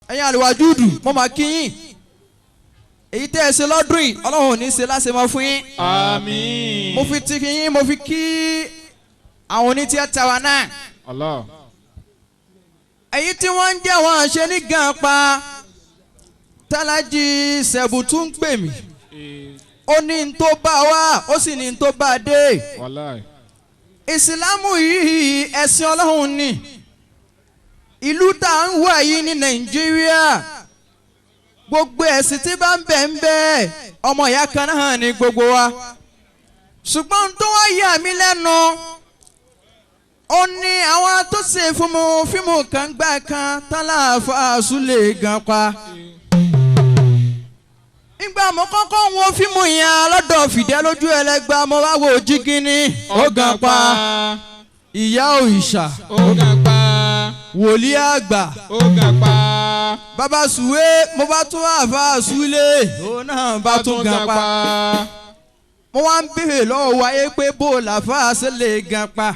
Ẹ̀yin àlùwàjúdù, mo máa kí yín. Èyí tẹ́ ẹ ṣe lọ́dún yìí, Ọlọ́run ò ní ṣe láṣemọ́ fún yín. Àmín. Mo fi ti kí yín, mo fi kí àwọn onítíátà wa náà. Allah. Èyí tí wọ́n ń jẹ́ wọn ṣe ní gan pa. Tálájì Sẹ̀bùtú ń pè mí. Ó ní n tó bá wá, ó sì ní n tó bá dé. Wàláì. Ìsìlámù yìí ẹ̀sìn Ọlọ́run ni. Ìlú tá à ń wà yìí ní Nàìjíríà, gbogbo ẹ̀sìn tí bá ń bẹ ń bẹ, ọmọ ìyá kan náà ni gbogbo wa. Ṣùgbọ́n tó wá yà mí lẹ́nu, ó ní àwọn tó ṣe fíìmù kan gbà kan tán láàfáà Súlè gan pa. Nígbà mo kọ́kọ́ ń wo fíìmù yẹn lọ́dọ̀ fìdẹ́ lójú ẹlẹ́gbàá, mo wá wo jígínní ó gan pa, ìyá òrìṣà ó gan pa, wòlíì àgbà ó gan pa, bàbá sùwé, mo bá tún àfáà Súlè, òun náà bá tún gan pa. Mo wá ń béèrè lọ́wọ́ wáyé pé bó làfáà ṣe lè gan pa.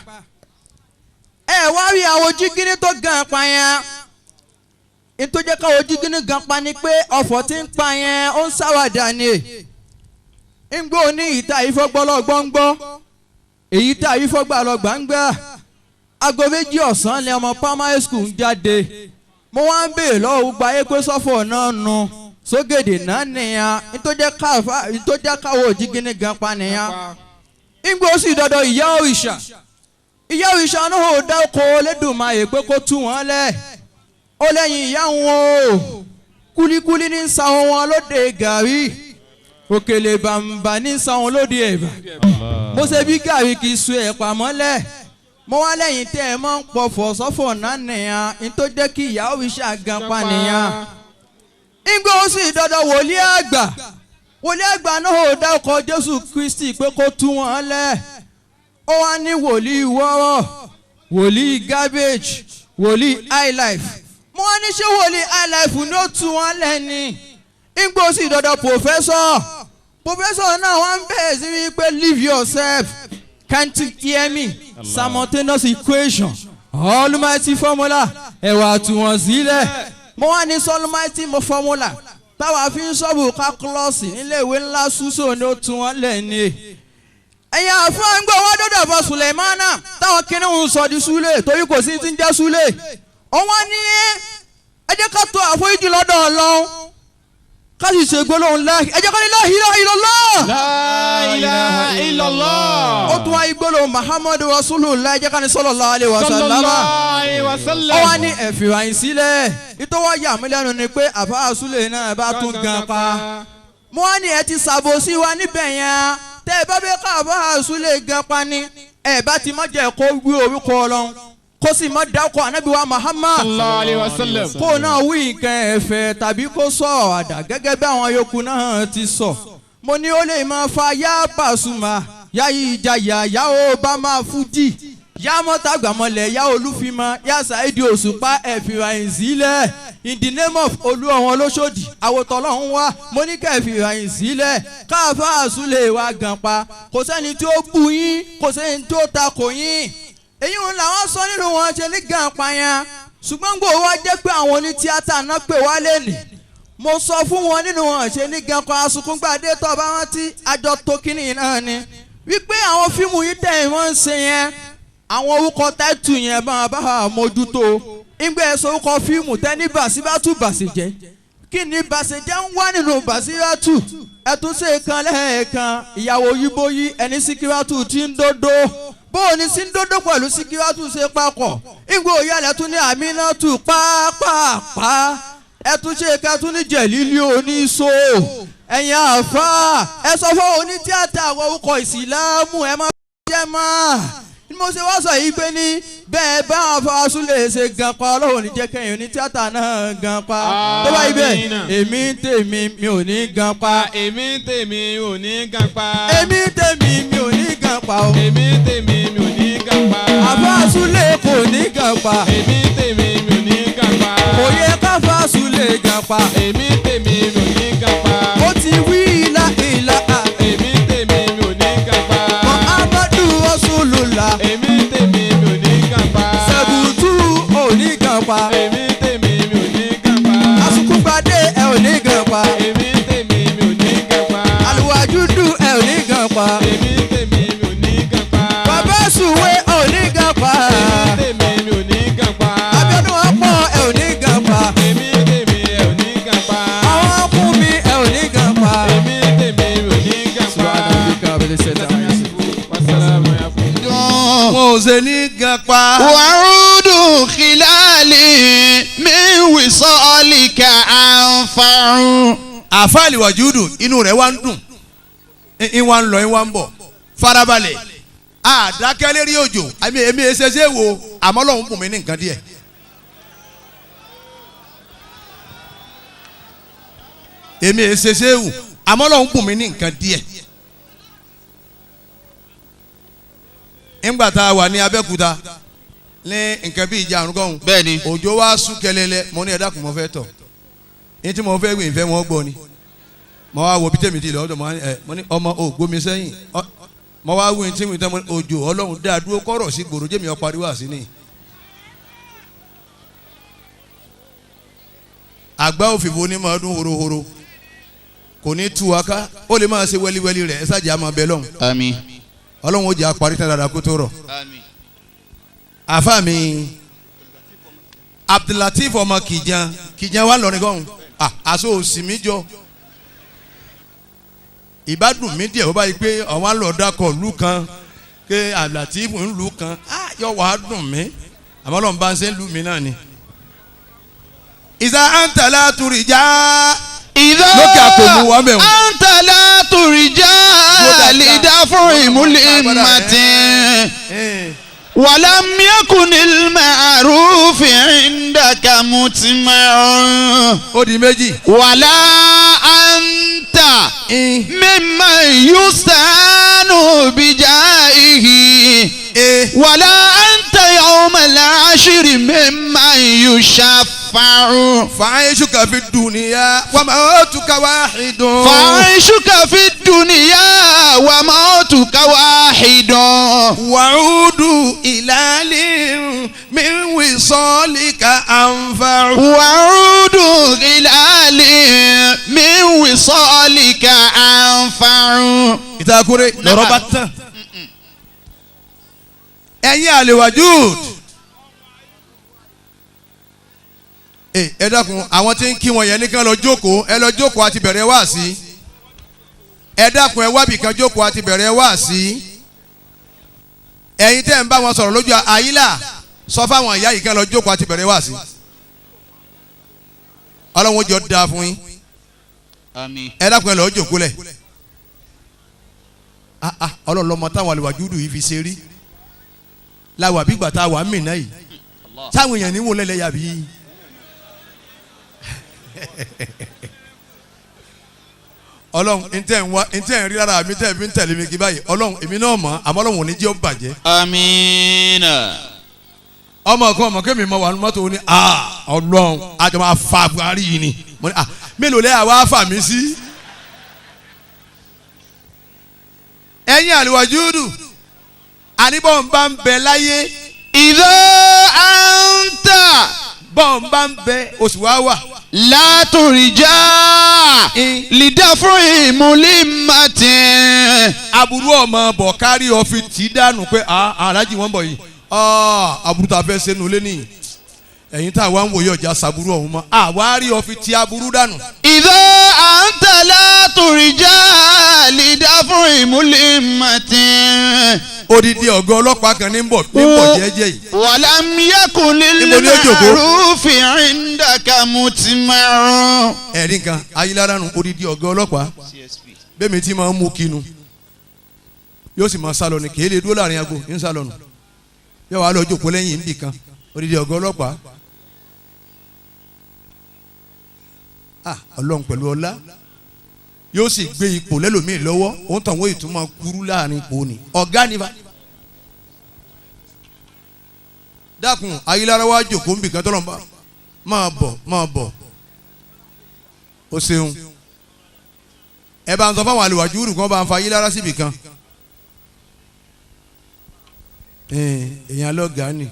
Ẹ wá rí àwọn jígínní tó gan pa yẹn, nítorí jẹ́ káwọn jígínní gan pa ni pé ọ̀fọ̀ tí ń pa yẹn ó ń ṣàwàdà ni. Ń gbó ní ìta ìfọ́gbọ́lọ́gbọ́ngbọ́, èyí tá ìfọ́gbà lọ gbàngbà. Aago 2 ọ̀sán ni ọmọ primary school ń jáde. Mo wá ń béèrè lọ́wọ́ gbogbo ayé pé sọ́fọ̀ náà nu sógèdè náà nìyẹn, nítorí jẹ́ káwọn jígínní gan pa nìyẹn. Ń gbó sì dọ̀dọ̀ ìyá òrìṣà, ìyá òrìṣà náà ò dáko Olódùmarè pé kó tú wọn lẹ̀. Ó lẹ́yìn ìyá wọn o, kúlíkúlí ní sàwọn wọn lóde gàrí, òkèlè bàǹbà ní sàwọn lóde ẹ̀bà. Mo ṣe bí gàrí kì í sun ẹ̀pà mọ́lẹ̀. Mo wá lẹ́yìn tẹ́ ẹ mọ́ ń pọ̀fọ̀ sọ́fọ̀ náà nìyẹn, ní tó jẹ́ kí ìyá òrìṣà gan pa nìyẹn. Ìgbà ó sì dọ̀dọ̀ wòlíì àgbà, wòlíì àgbà náà ò dákọ̀ Jésù Kristi pé kó tú wọn lẹ̀. Ó wá ní wòlíì wọ́rọ̀, wòlíì garbage, wòlíì highlife. Mo wá ní ṣé wòlíì highlife ni ó tú wọn lẹ́ni? Ìgbà ó sì dọ̀dọ̀ professor, professor náà wá ń bẹ̀rẹ̀ sí wípé leave yourself, can't you hear me, simultaneous equation, almighty formula, ẹ̀wà tú wọn sílẹ̀. Mo wá ní almighty formula táwa fi ń sọ́ọ̀bù calculus nílé ìwé ńlá ṣúṣò ni ó tú wọn lẹ́ni. Ẹ̀yin àfáà ń gbọ́ wọ́n dọ́dọ̀ bọ̀ Sùlẹ̀mánà táwọn kìnìún ń sọ di Súlè torí kò sí ti ń jẹ́ Súlè. Òun wá ní ẹ jẹ́ ká tó àforíjì lọ́dọ̀ Ọlọ́run, ká sì ṣe gbólóhùn lá, ẹ jẹ́ ká ní la ilaha illallah. La ilaha illallah. Ó tún wáyé gbólóhùn Muhammadu Rasulullah, ẹ jẹ́ ká ní sallallahu alaihi wasallam. Sallallahu alaihi wasallam. Ó wá ní ẹ̀fìrà yín sílẹ̀. Ìtọ́wọ́ yà mí lẹ́nu ni pé àfáà Súlè náà bá tún gan pa. Mo wá ní ẹ ti ṣàbòsí wa níbẹ̀ yẹn. Tẹ́ ẹ bá bẹ́ ká àfáà Súlè gan pa ni, ẹ bá ti má jẹ́ kó wí orúkọ Ọlọ́run, kó sì má dákọ̀ Ànábì wa Muhammad sallallahu alaihi wasallam. Kó náà wí nǹkan ẹ̀fẹ̀ tàbí kó sọ àdá gẹ́gẹ́ bí àwọn yòókù náà ti sọ. Mo ní ó lè máa fa yá Pasuma, yá ìjayà, yá Obama Fuji, yá mọ́tàgbàmọ́lẹ̀, yá Olúfimọ́, yá Saidi Òṣùpá, ẹ̀fìrà ìsílẹ̀ in the name of Olú ọ̀wọ́n lóṣòdì àwòtọ́ Ọlọ́run wá. Mo ní kẹ́ẹ̀fìrà ìsílẹ̀ káfá Súlè wa gan pa. Kò sẹ́ni tí ó bú yín, kò sẹ́ni tí ó takò yín. Èyí ń làwọn sọ nínú wọn ṣe ní gan pa yẹn. Ṣùgbọ́n gbòó wá jẹ́ pé àwọn oní tíátà náà pè wá lẹ́nìí. Mo sọ fún wọn nínú wọn ṣe ní gan pa Asunkúngbàdé tó bá wọn tí àjọ tó kínní náà ni wípé àwọn fíìmù yìí tẹ̀ wọ́n ń ṣe yẹn, àwọn orúkọ táìtù yẹn bá bá mójútó. Ìgbẹ́ ẹ̀sọ́ orúkọ fíìmù tẹ́ ní Bàṣírátù Bàṣẹ̀jẹ́, kí ni Bàṣẹ̀jẹ́ ń wá nínú Bàṣírátù? Ẹ̀túnṣe kan lẹ́ẹ̀kan ìyàwó yíbóyí ẹni Síkírátù tí ń dódó, bóò ní sí ń dódó pẹ̀lú Síkírátù ṣe papọ̀. Ìgbẹ́ òye alẹ́ tún ní Àmínátù pápápá, ẹ̀túnṣe kan tún ní Jẹ̀lílì oníṣó. Ẹ̀yin àfáà, ẹ sọ fún onítíátà àwọn orúkọ ìsìlámù ẹ má jẹ́ máa. Mo ṣe wá sọ yìí pé ní bẹ́ẹ̀ bá àwọn afárasúlè ṣe gan pa, Ọlọ́run ní jẹ́ kẹ́yìn onítíátà náà gan pa. Tó bá ibẹ̀, èmi tèmi mi ò ní gan pa. Èmi tèmi ò ní gan pa. Èmi tèmi mi ò ní gan pa o. Èmi tèmi mi ò ní gan pa. Àfárasúlè kò ní gan pa. Èmi tèmi mi ò ní gan pa. Kò yẹ káfárasúlè gan pa. Èmi tèmi mi ò ní gan pa. Ó ti wí ìlà ìlà. Èmi tèmi mi ò ní gan pa. Muhammadu Rasulullah. Èmi tèmi mi ò ní gan pa. Sẹ̀bùtù ò ní gan pa. Èmi tèmi mi ò ní gan pa. gan pa. وعود خلالي من وصالك أنفع. Àfa àlìwàjúdù inú rẹ̀ wá ń dùn, ń wá ń lọ, ń wá ń bọ̀. Farabalẹ̀, àdákẹ́ lérí òjò. Àmì èmi ẹsẹsẹ wo, àmọ́ Ọlọ́run bùn mí ní nǹkan díẹ̀. Èmi ẹsẹsẹ wò, àmọ́ Ọlọ́run bùn mí ní nǹkan díẹ̀. Ńgbà tá a wà ní Abẹ́òkúta ní nǹkan bíi ìjà àrùn kọ́hún, Bẹ́ẹ̀ni. òjò wá sún kẹlẹlẹ. Mo ní, "Ẹ dákun, mo fẹ́ tọ̀." Ní tí mo fẹ́ wí, ìfẹ́ wọn gbọ́ ni. Mo wá wo bí tèmi ti lọ ọdọ. Mo ní, ẹ, mo ní ọmọ ò gbómi sẹ́yìn. Mo wá wí tí mo tẹ́, mo ní, "Òjò, Ọlọ́run dá dúró kọ́rọ̀ sí gbòòrò, jẹ́mi ọ pariwo àsí ni." Àgbá òfìfo ní máa dún horohoro, kò ní tú wa ká. Ó lè máa ṣe wẹ́líwẹ́lí rẹ̀. Ẹ ṣáàjì àmọ́ bẹ́ẹ̀ lọ́hùn. Àmín. Ọlọ́run ó jẹ́ àparí tán dáadáa kó tó rọ̀. Àmín. Àfa mi Abdulateef ọmọ Kìjan, Kìjan wà lọ́rin gọ́hún. Àṣọ òsì mi jọ ìbádùn mi díẹ̀. Ó báyìí pé àwọn àlọ́dàkọ̀ lù kan pé Abdulateef ń lù kan, yọ wàá dùn mí, àmọ́ Ọlọ́run bá ń ṣe ń lù mí náà ni. Ìsà àǹtàlá turìjà. إذا Lókè àpòmù wa mẹ́wọ̀n. أنت لا ترجى لدفع ملمة ولم يكن المعروف عندك مطمع. Ó di méjì. ولا أنت ممن يستعان بجاهه ولا أنت يوم العشر ممن يشفع. فعيشك في الدنيا وموتك واحد. فعيشك في الدنيا وموتك واحد. وعود هلال من وصالك أنفع. وعود هلال من وصالك أنفع. Ìtakùrẹ́ lọ́rọ̀ bá tán. Ẹ̀yin àlèwàjúd, ẹ dákun, àwọn tí ń kí wọn yẹn nìkan lọ jókòó. Ẹ lọ jókòó, àti bẹ̀rẹ̀ wá sí. Ẹ dákun, ẹ wábì kan jókòó, àti bẹ̀rẹ̀ wá sí. Ẹ̀yin tẹ́ ń bá wọn sọ̀rọ̀ lójú àyílà, sọ fáwọn ìyá yìí kan lọ jókòó, àti bẹ̀rẹ̀ wá sí. Ọlọ́run ó jọ dáa fún yín. Àmín. Ẹ dákun, ẹ lọ jókòó lẹ̀. Ah ah, Ọlọ́run lọ́mọ táwọn àlèwàjúdù yìí fi ṣe rí làwọn àbígbà tá a wà ń mìíràn yìí, táwọn èèyàn ní wò lẹ́lẹ́ yàbí. Ọlọ́run, ntẹ́ ń wá, ntẹ́ ń rí lára mi tẹ́ fi ń tẹ̀lé mi kí báyìí, Ọlọ́run, èmi náà mọ̀, àmọ́ Ọlọ́run ò ní jẹ́ ó bàjẹ́. Àmín. Ọmọ kan, ọmọ kémi mọ wà ní mọ́tò, ní Ọlọ́run, àjọ máa fa Buhari yìí ni. Mo ní, mélòó lẹ́yà wá fà mí sí. Ẹ̀yin àlùwàjúdù, àníbọ̀ ń bá ń bẹ láyé. إذا أنت Bọ̀ ń bá ń bẹ, oṣù wa wà. لا ترجى لدفع ملمة. Aburú ọmọ bọ̀ kárí ọ̀fi tì í dànù pé aláàjì wọn bọ̀ yìí, aburú tá a fẹ́ sẹ́nu lé nìyí. Ẹ̀yin tá a wá ń wòye ọjà sàbúrú ọ̀hún mọ́, àwa rí ọ̀fi ti aburú dànù. إذا أنت لا ترجى لدفع ملمة. Odidi ọ̀gá ọlọ́pàá kan ní bọ̀, ní bọ̀ jẹ́jẹ́ yìí. ولم يكن Níbo ni ó jókòó? للمعروف عندك مطمع. Ẹ̀rí nǹkan ayélujára nù, odidi ọ̀gá ọlọ́pàá bẹ́ẹ̀ mi ti máa ń mú kinu, yóò sì máa sálọ ní kéde dúró láàrin aago ní sálọ nù, yóò wá lọ jókòó lẹ́yìn níbì kan. Odidi ọ̀gá ọlọ́pàá. Ọlọ́run pẹ̀lú ọlá, yóò sì gbé ipò lẹ́lòmíì lọ́wọ́, òun tàn wọ́n ìtumọ̀ kúrú láàrin ipò ni ọ̀gá nífa. Dákun, ayélujára wa jókòó níbì kan tọ́lọ́ máa bọ̀, máa bọ̀. O ṣeun. Ẹ bá ń sọ fáwọn àlùwàjúrù kan bá ń fa ayélujára síbì kan. Èèyàn lọ́gàá ni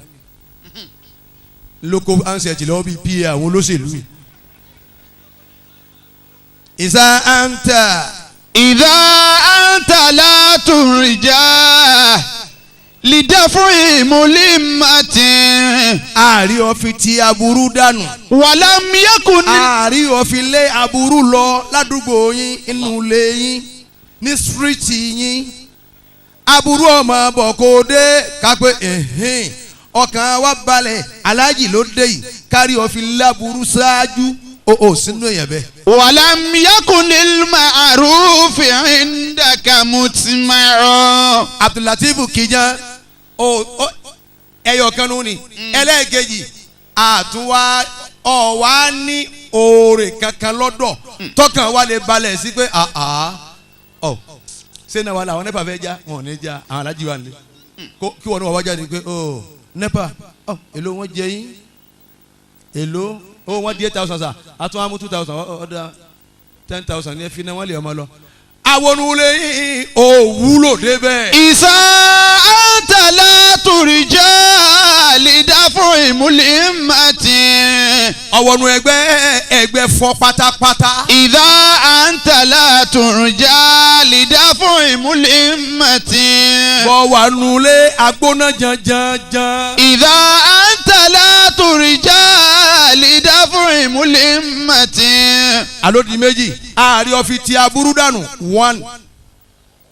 lóko ansẹ̀tì lọ́wọ́ bíi pa àwọn olóṣèlú yìí. Ìsá àǹtà. إذا أنت لا ترجى لدفع ملمة. Àárí ọ̀fi ti aburú dànù. ولم يكن Àárí ọ̀fi lé aburú lọ ládùúgbò yín, inú ilé yín, ní síríìtì yín. Aburú ọmọ bọ̀ kó dé kápẹ́ ẹ̀hìn ọkàn wa balẹ̀ aláàjì ló dé yìí kárí ọ̀fin láburú ṣáájú o sínú èèyàn bẹ́ẹ̀. ولم يكن المعروف عندك مطمع. Abdulateef Kijan o ẹyọ kan nù ni ẹlẹ́ẹ̀kejì àtúwá ọ̀wá ní oore kankan lọ́dọ̀ tọkàn wa lè balẹ̀ sí pé ọ ṣé náà wà láwọn NEPA fẹ́ já wọn ò ní já àwọn alájí wa nílé kí wọn ní wọn wá jáde pé ọ NEPA ọ èló wọn jẹ yín èló ó wọn di 8,000 sa àtúwá mú 2,000 ọ̀dà 10,000 ní ẹ fi náà wọn lè ọmọ lọ. Àwọn olè yìí ò wúlò débẹ̀. إذا أنت لا ترجى لدفع ملمة. Ọ̀wọ̀nù ẹgbẹ́ fọ́ pátápátá. إذا أنت لا ترجى لدفع ملمة. Bọ̀ wà nulẹ̀ agbóná janjanjan. إذا أنت لا ترجى لدفع ملمة. Àlódì méjì ààrẹ ọ̀fi ti aburú dànù 1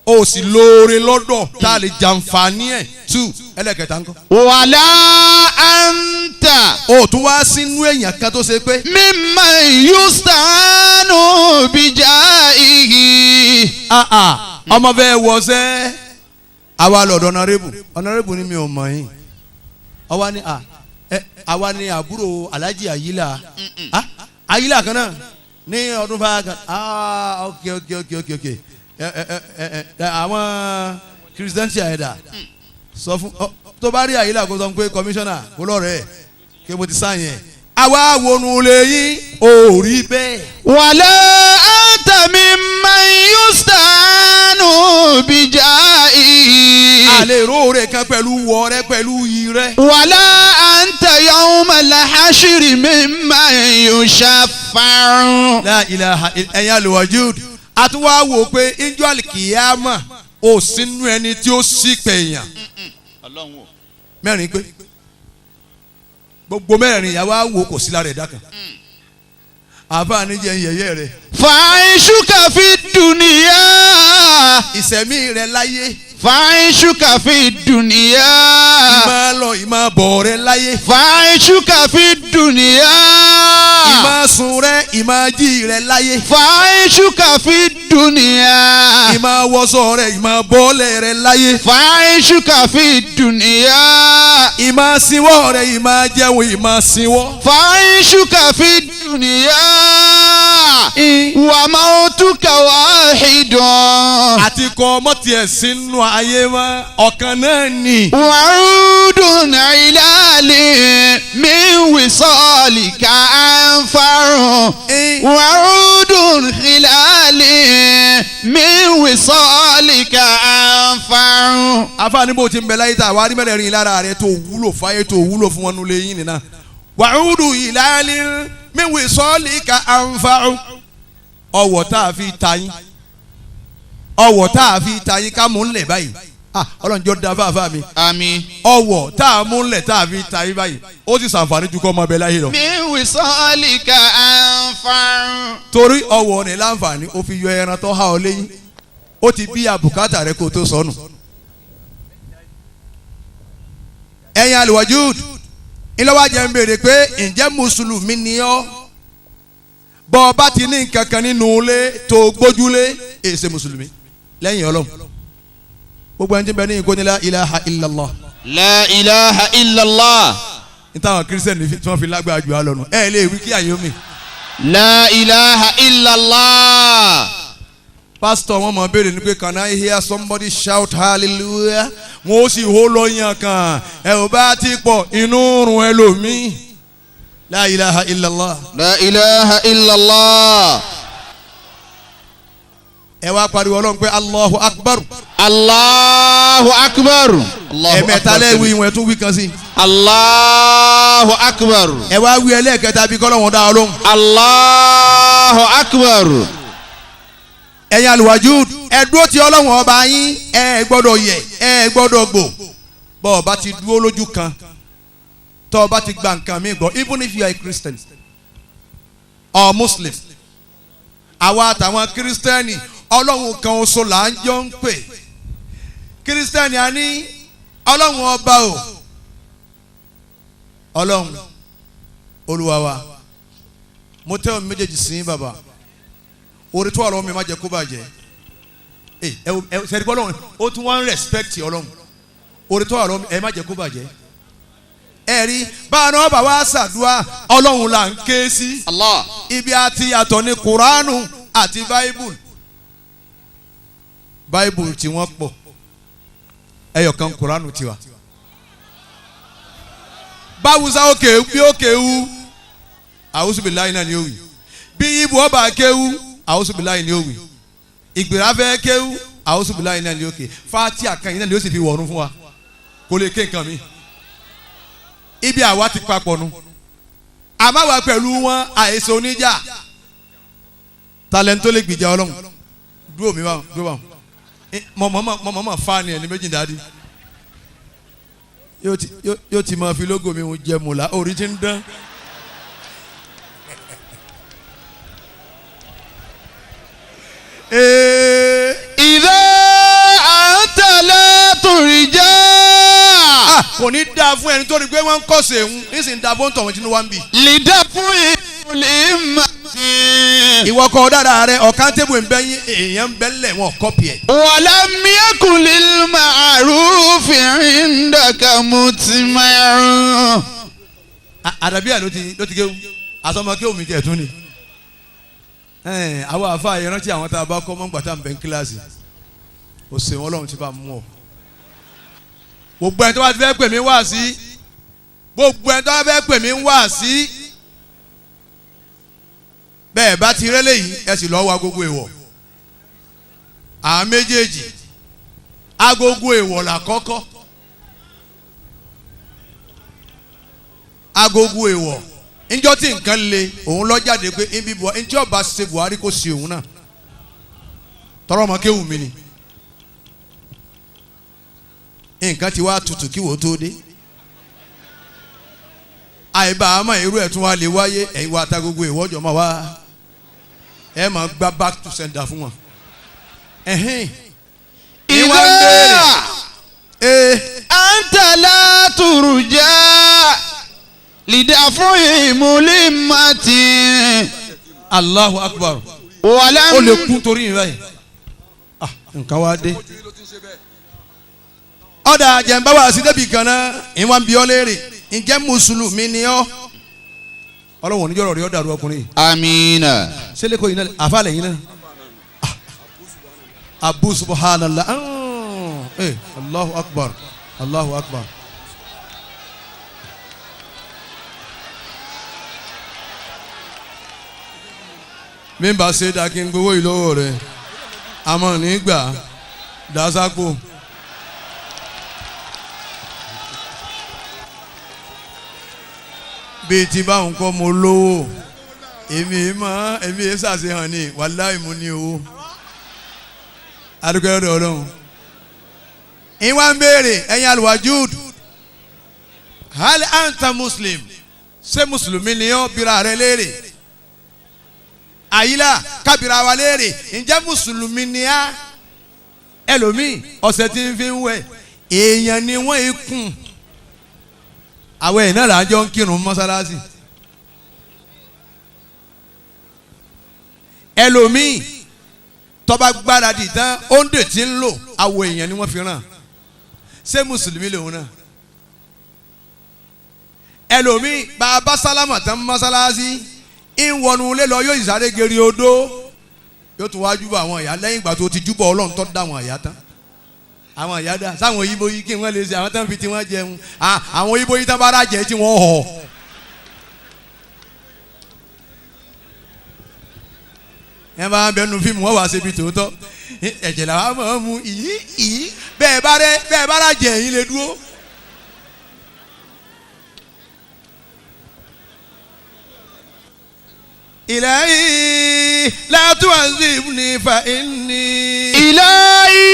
o sì lóore lọ́dọ̀ tá a lè jàǹfààní ẹ̀ 2 ẹlẹ́kẹta ńkọ́. ولا أنت O tún wá sínú èèyàn kan tó ṣe pé. ممن يستعان بجاهه. Ọmọ fẹ́ wọṣẹ́ àwa lọ́dọ̀ ọ̀nàrẹ́bù ọ̀nàrẹ́bù ni mi ò mọ̀ yín àwa ni àwa ni àbúrò Alhaji Ayila Ayila kan náà ní ọdún fáwọn kan ok ok ok ok ok àwọn kìrìsìtẹ́ntì àyẹ̀dà sọ fún tó bá rí Ayila kó sọ pé kọmíṣánná kó lọ́rẹ̀ ẹ̀ kí mo ti sáyẹn ẹ̀ àwa wọnú lè yín ò rí bẹ́ẹ̀. ولا أنت ممن يستعان بجاهه. Àlè róore kan pẹ̀lú wọ rẹ pẹ̀lú iyì rẹ. ولا أنت يوم الحشر ممن يشفع. La ilaha ẹ̀yin alùwàjúd àtúwá wò pé injú àlìkìyàmà ò sínú ẹni tí ó sì pèèyàn. Mẹ́rin pé gbogbo mẹ́rin ìyàwó àwò kò sí lára ẹ̀dá kan. Àfààní jẹ́ yẹ̀yẹ́ rẹ̀. فعيشك في الدنيا. Ìsẹ̀mí rẹ̀ láyé. فعيشك في الدنيا. Ìmọ̀ lọ ìmọ̀ bọ̀ rẹ̀ láyé. فعيشك في الدنيا. Ìmọ̀ sùn rẹ̀ ìmọ̀ jí rẹ̀ láyé. فعيشك في الدنيا. Ìmọ̀ wọṣọ rẹ̀ ìmọ̀ bọ́ọ̀lẹ̀ rẹ̀ láyé. فعيشك في الدنيا. Ìmọ̀ sinwọ́ rẹ̀ ìmọ̀ jẹun ìmọ̀ sinwọ́. فعيشك في الدنيا. وموتك واحد. Àti kọ́ ọmọ tiẹ̀ sínú ayé mọ́ ọ̀kan náà ni. وعود علال من وصالك أنفع. وعود خلال من وصالك أنفع. Àfààní bó ti ń bẹ láyé tá a wá rí mẹ́rẹ̀ẹ̀rin lára rẹ tó wúlò fáyé tó wúlò fún wọn nulẹ̀ yín nìyẹn. Wàhúdù ìlàlí míwì sọ́ọ̀lì ka ànfààní. Ọwọ́ tá a fi ta yín ọwọ́ tá a fi ta yín ká mú ń lẹ̀ báyìí. Ọlọ́run jọ da fáfá mi. Àmín. Ọwọ́ tá a mú ń lẹ̀ tá a fi ta yín báyìí ó sì ṣàǹfààní ju kọ́ ọmọ ọbẹ̀ láyé lọ. من وصالك أنفع. Torí ọwọ́ ni láǹfààní ó fi yọ ẹran tó há ọ léyìn ó ti bí àbùkátà rẹ kó tó sọnù. Ẹ̀yin àlùwàjúd ńlọ́wọ́ jẹ́ ń béèrè pé ǹjẹ́ mùsùlùmí ni ọ́ bọ́ ọ bá ti ní nǹkan kan nínú ilé tó gbójúlé èsè mùsùlùmí lẹ́yìn Ọlọ́run gbogbo ẹni tí ń bẹ ní ìkóni la ilaha illallah. La ilaha illallah. Ní táwọn kírísítẹ́nì tí wọ́n fi lágbára jù á lọ́nu ẹ lè wí kí àyè omi. La ilaha illallah. Pásítọ̀ wọn mọ̀ béèrè ni pé can I hear somebody shout hallelujah? Wọn ó sì hó lọ́yàn kan ẹ ò bá ti pọ̀ inú run ẹlòmíì. La ilaha illallah. La ilaha illallah. Ẹ wá pariwo Ọlọ́run pé Allahu akbar. Allahu akbar. Ẹ̀mẹ́ta lẹ́wí ìwọ̀n tún wí kan sí. Allahu akbar. Ẹ wá wí ẹlẹ́ẹ̀kẹta bí kọ́lọ́wọ́n dá Ọlọ́run. Allahu akbar. Ẹ̀yin àlùwàjúd ẹ dúró ti Ọlọ́run ọba yín ẹ gbọ́dọ̀ yẹ̀ ẹ gbọ́dọ̀ gbò. Bọ́ ọba ti dúró lójú kan tọ́ ọba ti gba nǹkan mi gbọ́ even if you are a Christian or Muslim. Àwa àtàwọn kírísítẹ́nì Ọlọ́run kan oṣù là ń jọ ń pè. Kírísítẹ́nì á ní ọlọ́run ọba o, ọlọ́run olúwa wa, mo tẹ́ omi méjèèjì sí bàbá, orí tó wà lọ́wọ́ mi má jẹ́ kó bàjẹ́. Ẹ ẹ sẹ́ni bọ́lọ́run ó tún wá ń rẹ̀spẹ̀tì ọlọ́run, orí tó wà lọ́wọ́ mi ẹ má jẹ́ kó bàjẹ́. Ẹ rí báwọn náà bá wá ṣàdúrà ọlọ́run là ń ké sí. Allah. Ibi àti yàtọ̀ ní kuranu àti báíbùl. Báíbùl tí wọ́n pọ̀, ẹyọkan kuranu tiwa. Báwùsá òkè bí òkè wú, àwùsùbìláyì náà ni ó wì. Bí ibu ọba kéwú, àwùsùbìláyì ni ó wì. Ìgbìrà fẹ́ kéwú, àwùsùbìláyì náà ni ó ké. Fátíà kan yìí náà ni ó sì fi wọ̀ọ́rùn fún wa, kò lè ké nǹkan mi. Ibi àwa ti papọ̀ nu, àmọ́ àwa pẹ̀lú wọn àìsàn oníjà. Talent tó lè gbìjà ọlọ́run dúró mi báwọn, dúró báwọn. Mọ̀mọ́ fa ni ẹni méjì dáadé yóò ti máa fi lógo mi jẹ mùlá orí ti ń dán. Ìdá àǹtà látùrìjà. Kò ní dáa fún ẹni tó rí pé wọ́n ń kọ́sẹ̀ ń nísìnyí dáa fún tọ̀wọ́n tí wọ́n ń bì. Lìdá fún ìlú màtí. Ìwọ kọ dára rẹ ọ̀kan tébù ń bẹ yín èèyàn ń bẹ lẹ̀ wọn kọ́pì ẹ̀. Wàlám yakun lil ma'rufi indaka mutma'un. Àdàbíyà ló ti kéwù àsọmọ kéwù mi tiẹ̀ tún ni. Àwọn àfa yẹn rántí àwọn tá a bá kọ́ mọ́ gbàtà ń bẹ ní kíláàsì. Ó ṣe wọn Ọlọ́run ti bá mú ọ. Gbogbo ẹni tó bá ti fẹ́ pè mí wá sí, gbogbo ẹni tó bá fẹ́ pè mí wá sí, bẹ́ẹ̀ bá ti rẹ́lẹ̀ yìí ẹ sì lọ́ọ́ wá agogo èèwọ̀. Àwọn méjèèjì agogo èèwọ̀ là kọ́kọ́. Agogo èèwọ̀ njọ́ tí nǹkan le òun lọ jáde pé ibi Buhari njẹ́ ọba ṣe Buhari kò sí òun náà tọrọ ọmọ kéwù mi ni. Nǹkan ti wá tutù kí wò ó tó dé. Àìbá àmọ́ irú ẹ̀ tún wá lè wáyé, ẹ̀yin wa ta gbogbo ìwọ́jọ́ máa wá ẹ máa gba back to sender fún wọn. Ìwà àǹtà látùrìjà lìdá fún ìmúlẹ̀ màtí. Allahu Akbar. Wàlám. Ó lè kú torí yìí báyìí. Nǹkan wá dé. Ọ̀dà jẹ̀ǹbá wà sí débi kan náà, ìwọ̀n bí ọ léèrè, ǹjẹ́ mùsùlùmí ni ọ́? Ọlọ́wọ̀n oníjọ́rọ̀ rí ọ́ dàrú ọkùnrin yìí. Amiina. Sẹ́lẹ̀kọ̀ yìí náà, àfàlẹ̀ yìí náà. Abu subhanallah. Allahu Akbar. Allahu Akbar. Mi bá ṣe dá kí n gbowó yìí lọ́wọ́ rẹ̀, àmọ́ nígbà dásápò. Bíi ti báwọn kọ́ mo lówó, èmi mọ́ èmi yẹn ṣàṣehàn ni wàláì mo ní owó. Adúgbò ẹ̀rọ ọlọ́run. Ìwà ń béèrè ẹ̀yin alwajud. Hal anta muslim? Ṣé mùsùlùmí ni ọ́ bíra rẹ léèrè? Àyílà kábìrà wa léèrè, ǹjẹ́ mùsùlùmí ni á? Ẹlòmíì ọ̀sẹ̀ tí ń fi ń wẹ̀, èèyàn ni wọ́n ikùn. Àwọn èèyàn náà là ń jọ ń kírun mọ́sálásì. Ẹlòmíì tó bá gbáradì tán, òǹdè tí ń lò, àwọ̀ èèyàn ni wọ́n fi ràn. Ṣé mùsùlùmí lòun náà? Ẹlòmíì bàbá sálámà tán mọ́sálásí, ìwọ̀nù lé lọ yóò ìsáré geri odó, yóò tún wá júbọ àwọn ìyá lẹ́yìn ìgbà tó ti júbọ Ọlọ́run tó dá àwọn ìyá tán. Àwọn ìyá dá sáwọn òyìnbó yìí kí wọ́n lè ṣe àwọn tán fi tí wọ́n jẹun, àwọn òyìnbó yìí tán bá rájẹ tí wọ́n họ. Ẹ bá ń bẹnu fíìmù wọn wá ṣe ibi tòótọ́, ẹ̀jẹ̀ làwọn máa ń mu ìyí ìyí bẹ́ẹ̀ bá rẹ bẹ́ẹ̀ bá rájẹ ẹ̀yìn lè dúró. Ilahi la tu'azibni fa inni. Ilahi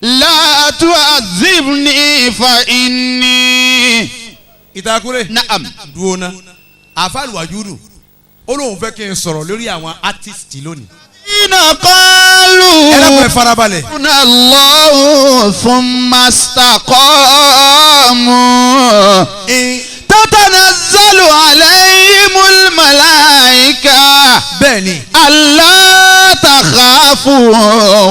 la tu'azibni fa inni. Ìtakùrẹ́. Naam. Dúró ná. Àfàlùwàjúdù ó lóun fẹ́ kí n sọ̀rọ̀ lórí àwọn artist lónìí. الذين قالوا Ẹ dákun, ẹ farabalẹ̀. ربنا الله ثم استقاموا تتنزل عليهم الملائكة Bẹ́ẹ̀ ni. ألا تخافوا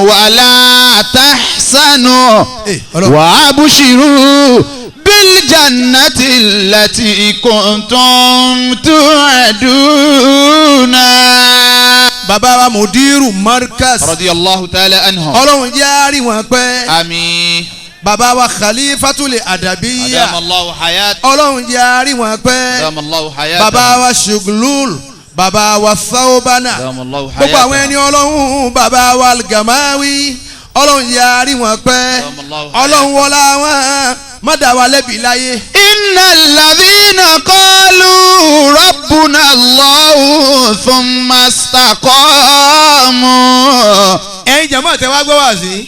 ولا تحزنوا Eh, Ọlọ́run. وأبشروا بالجنة التي كنتم توعدون. Bàbá wa Mudiru Markaz. رضي الله تعالى عنهم. Ọlọ́run jẹ́ àárín wọn pẹ́. آمين. Bàbá wa Khalifatul Adabiyya. أدام الله حياته. Ọlọ́run jẹ́ àárín wọn pẹ́. أدام الله حياته. Bàbá wa Shuglul, bàbá wa Thawbana, أدام الله gbogbo àwọn ẹni حياته. Ọlọ́run, bàbá wa Gamawi, Ọlọ́run jẹ́ àárín wọn pẹ́. Ọlọ́run wọlá wọn má dá wa lẹ́bi láyé. إن الذين قالوا ربنا الله ثم استقاموا. Ẹ̀yin jàmọ́ tẹ wá gbọ́ wá sí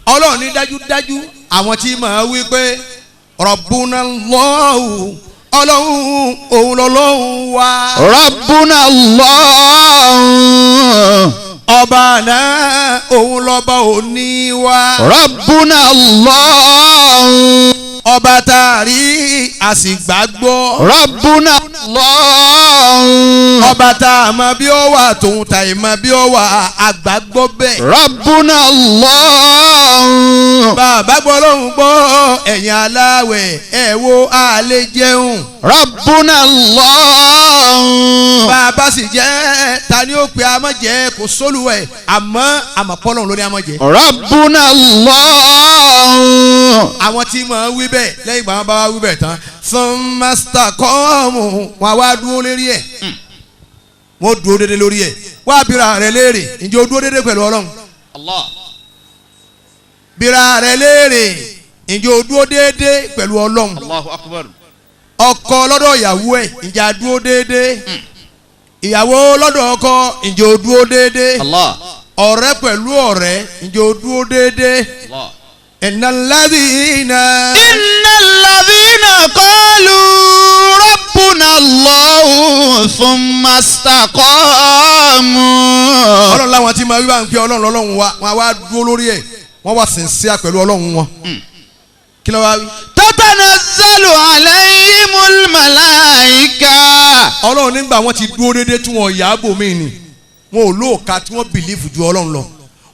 Ọlọ́run ní dájúdájú àwọn tí màá wí pé Rabbuna Allahu, Ọlọ́run òun lọ́lọ́run wa. ربنا الله. Ọba náà òun lọ́ba òní wa. ربنا الله. Ọba tá a rí a sì gbàgbọ́. ربنا الله. Ọba tá a mọ bí ó wà tòun tà ì mọ bí ó wà àgbàgbọ́ bẹ́ẹ̀. ربنا الله. Bàbá gbọ́ lóhùn gbọ́, ẹ̀yin aláwẹ̀ ẹ̀ wo a lè jẹun. ربنا الله. Bàbá sì jẹ́ ta ni ó pe amọ̀ jẹ́ kò sólùwẹ̀ àmọ́ àmọ̀pọ́lọ́hún ló ní amọ̀ jẹ́. ربنا الله. Àwọn tí mọ̀ ń wí bẹ́ẹ̀ lẹ́yìn ìgbà wọn bá wá wí bẹ́ẹ̀ tán fún mástà kọ́ọ̀mù wọn wá dúró lérí ẹ̀, wọ́n dúró dédé lórí ẹ̀. Wá bíra rẹ̀ léèrè, ǹjẹ́ o dúró dédé pẹ̀lú Ọlọ́run? الله. Bíra rẹ̀ léèrè, ǹjẹ́ o dúró dédé pẹ̀lú Ọlọ́run? الله أكبر. Ọkọ lọ́dọ̀ ìyàwó ẹ̀, ǹjẹ́ a dúró dédé? Ìyàwó lọ́dọ̀ ọkọ, ǹjẹ́ o dúró dédé? الله. Ọ̀rẹ́ pẹ̀lú ọ̀rẹ́, ǹjẹ́ o dúró dédé? الله. Innal ladhina. إن الذين قالوا ربنا الله ثم استقاموا. Ọlọ́run láwọn tí máa wí bá ń pè Ọlọ́run lọ́lọ́run wa, wọn wá dúró lórí ẹ̀, wọ́n wá sincere pẹ̀lú Ọlọ́run wọn. Kí ló wá wí? تتنزل عليهم الملائكة. Ọlọ́run nígbà wọn ti dúró déédéé tí wọn yà á bò mí ni, wọn ò lóòka tí wọ́n bìlífù ju Ọlọ́run lọ,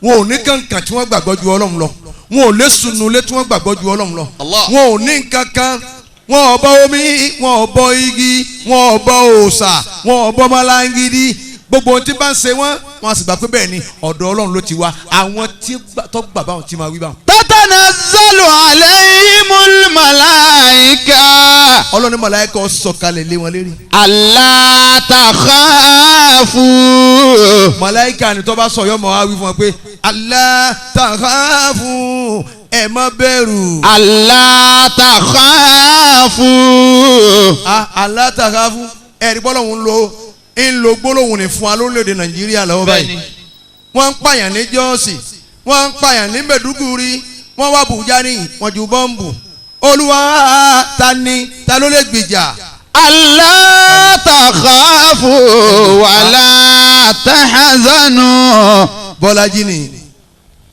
wọn ò ní kankan tí wọ́n gbàgbọ́ ju Ọlọ́run lọ, wọn ò lé sunulé tí wọ́n gbàgbọ́ ju Ọlọ́run lọ. Allah. Wọn ò ní nǹkankan, wọn ò bọ omi, wọn ò bọ igi, wọn ò bọ òòṣà, wọn ò bọ malangidi. Gbogbo ohun tí bá ń ṣe wọn, wọn sì gbà pé bẹ́ẹ̀ ni ọ̀dọ̀ Ọlọ́run ló ti wá. Àwọn tí tó gbà báwọn tí máa wí báwọn. تتنزل عليهم الملائكة. Ọlọ́run ní màláíkà ó sọ̀kalẹ̀ lé wọn lérí. ألا تخافوا. Màláíkà ni tó bá sọ yọmọ wá wí fún wọn pé Allah takhafu, ẹ má bẹ̀rù. ألا تخافوا. Allah takhafu, ẹ̀rí bọ́lọ́hún lo ń lo gbólóhùn ní fún wa lórílẹ̀‐èdè Nàìjíríà lọ́wọ́ báyìí. Wọ́n ń pààyàn ní Jọ́ọ̀sì, wọ́n ń pààyàn ní Mẹ̀dúgùrí, wọ́n wá Bùjá ní wọ́n ju bọ́ǹbù. Olúwa ta ni ta ló lè gbìjà? ألا تخافوا ولا تحزنوا. Bọ́lájí ni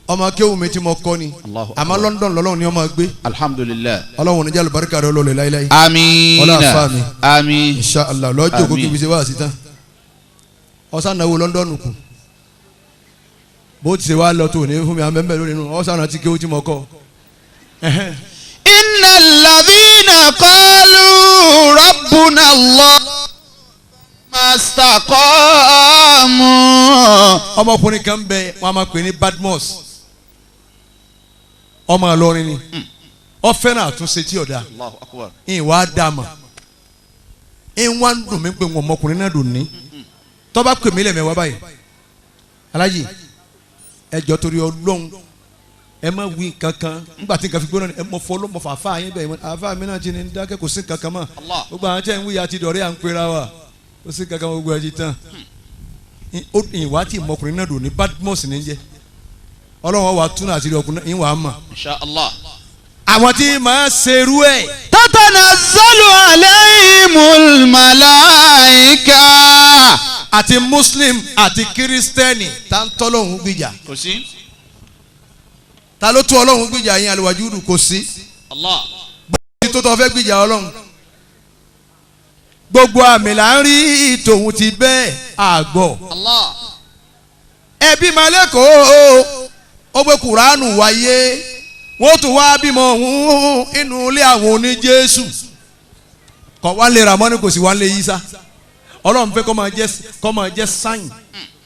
ọmọ kéwù mi tí mo kọ́ ni. Allahu Àmọ́ London lọ́lọ́run ni ọmọ gbé. الحمد لله. Ọlọ́run níjà lùbáríkà rẹ lọ́lẹ̀ láíláí. آمين. Ọlá àfa mi. آمين. Inshallah lọ́jọ́ kó Àmín. kíbi ṣe wá sí tán. Ọ̀sán náwó London kù. Bó ti ṣe wá lọ tó ní fún mi àmẹ́mẹ́ lórí inú ọ̀sán náà ti kéwù tí mo kọ́. إن الذين قالوا ربنا الله ما استقاموا. Ọmọkùnrin kan bẹ, wọn a máa pè ní Badmus, ọmọ Ìlọrin ni, ó fẹ́ràn àtúnṣe tí ọ̀dà الله أكبر. ìwà dàmà ìwà ń dùn mí pé wọn ọmọkùnrin náà dùn ní tọ́ba pè mí lẹ́mẹ̀wá báyìí, alájì ẹjọ́ torí Ọlọ́run ẹ má wí kankan nígbà tí nǹkan fi gbóná ni ẹ mọ fọlọ́ mọ fàáfà yín bẹ́ẹ̀ àfà mi náà ti ní dákẹ́, kò sí kankan mọ́. Allah. Gbogbo àwọn tẹ́ ń wí àti dọ̀rẹ́ à ń pera wa, kò sí kankan mọ́, gbogbo ẹ ti tán. Ìwà tí ọmọkùnrin náà dùn ní Badmus ní jẹ́ Ọlọ́run wa túnú àti ọkùnrin ìwà mọ̀. إن شاء الله. Àwọn tí màá ṣerú ẹ̀. تتنزل عليهم الملائكة. Àti Muslim àti Kírísítẹ́nì tá ń tọ́lọ́hún gbìjà. Kò sí. Ta ló tó Ọlọ́hun gbìjà yín àlùwàjúdù kò sí. Allah. Bó tó tọ́ fẹ́ gbìjà Ọlọ́hun. Gbogbo àmì là ń rí tòun ti bẹ́ẹ̀ àgbọ̀. Allah. Ẹbí malẹ́kọ̀ọ́ ó gbé Kùránù wáyé wọ́n tún wá bímọ òun inú ilé àwọn oní Jésù. Kọ̀ wá lè Ràmọ́nì kò sì wá lè Yísà. Ọlọ́run fẹ́ kó máa jẹ́ sáyìn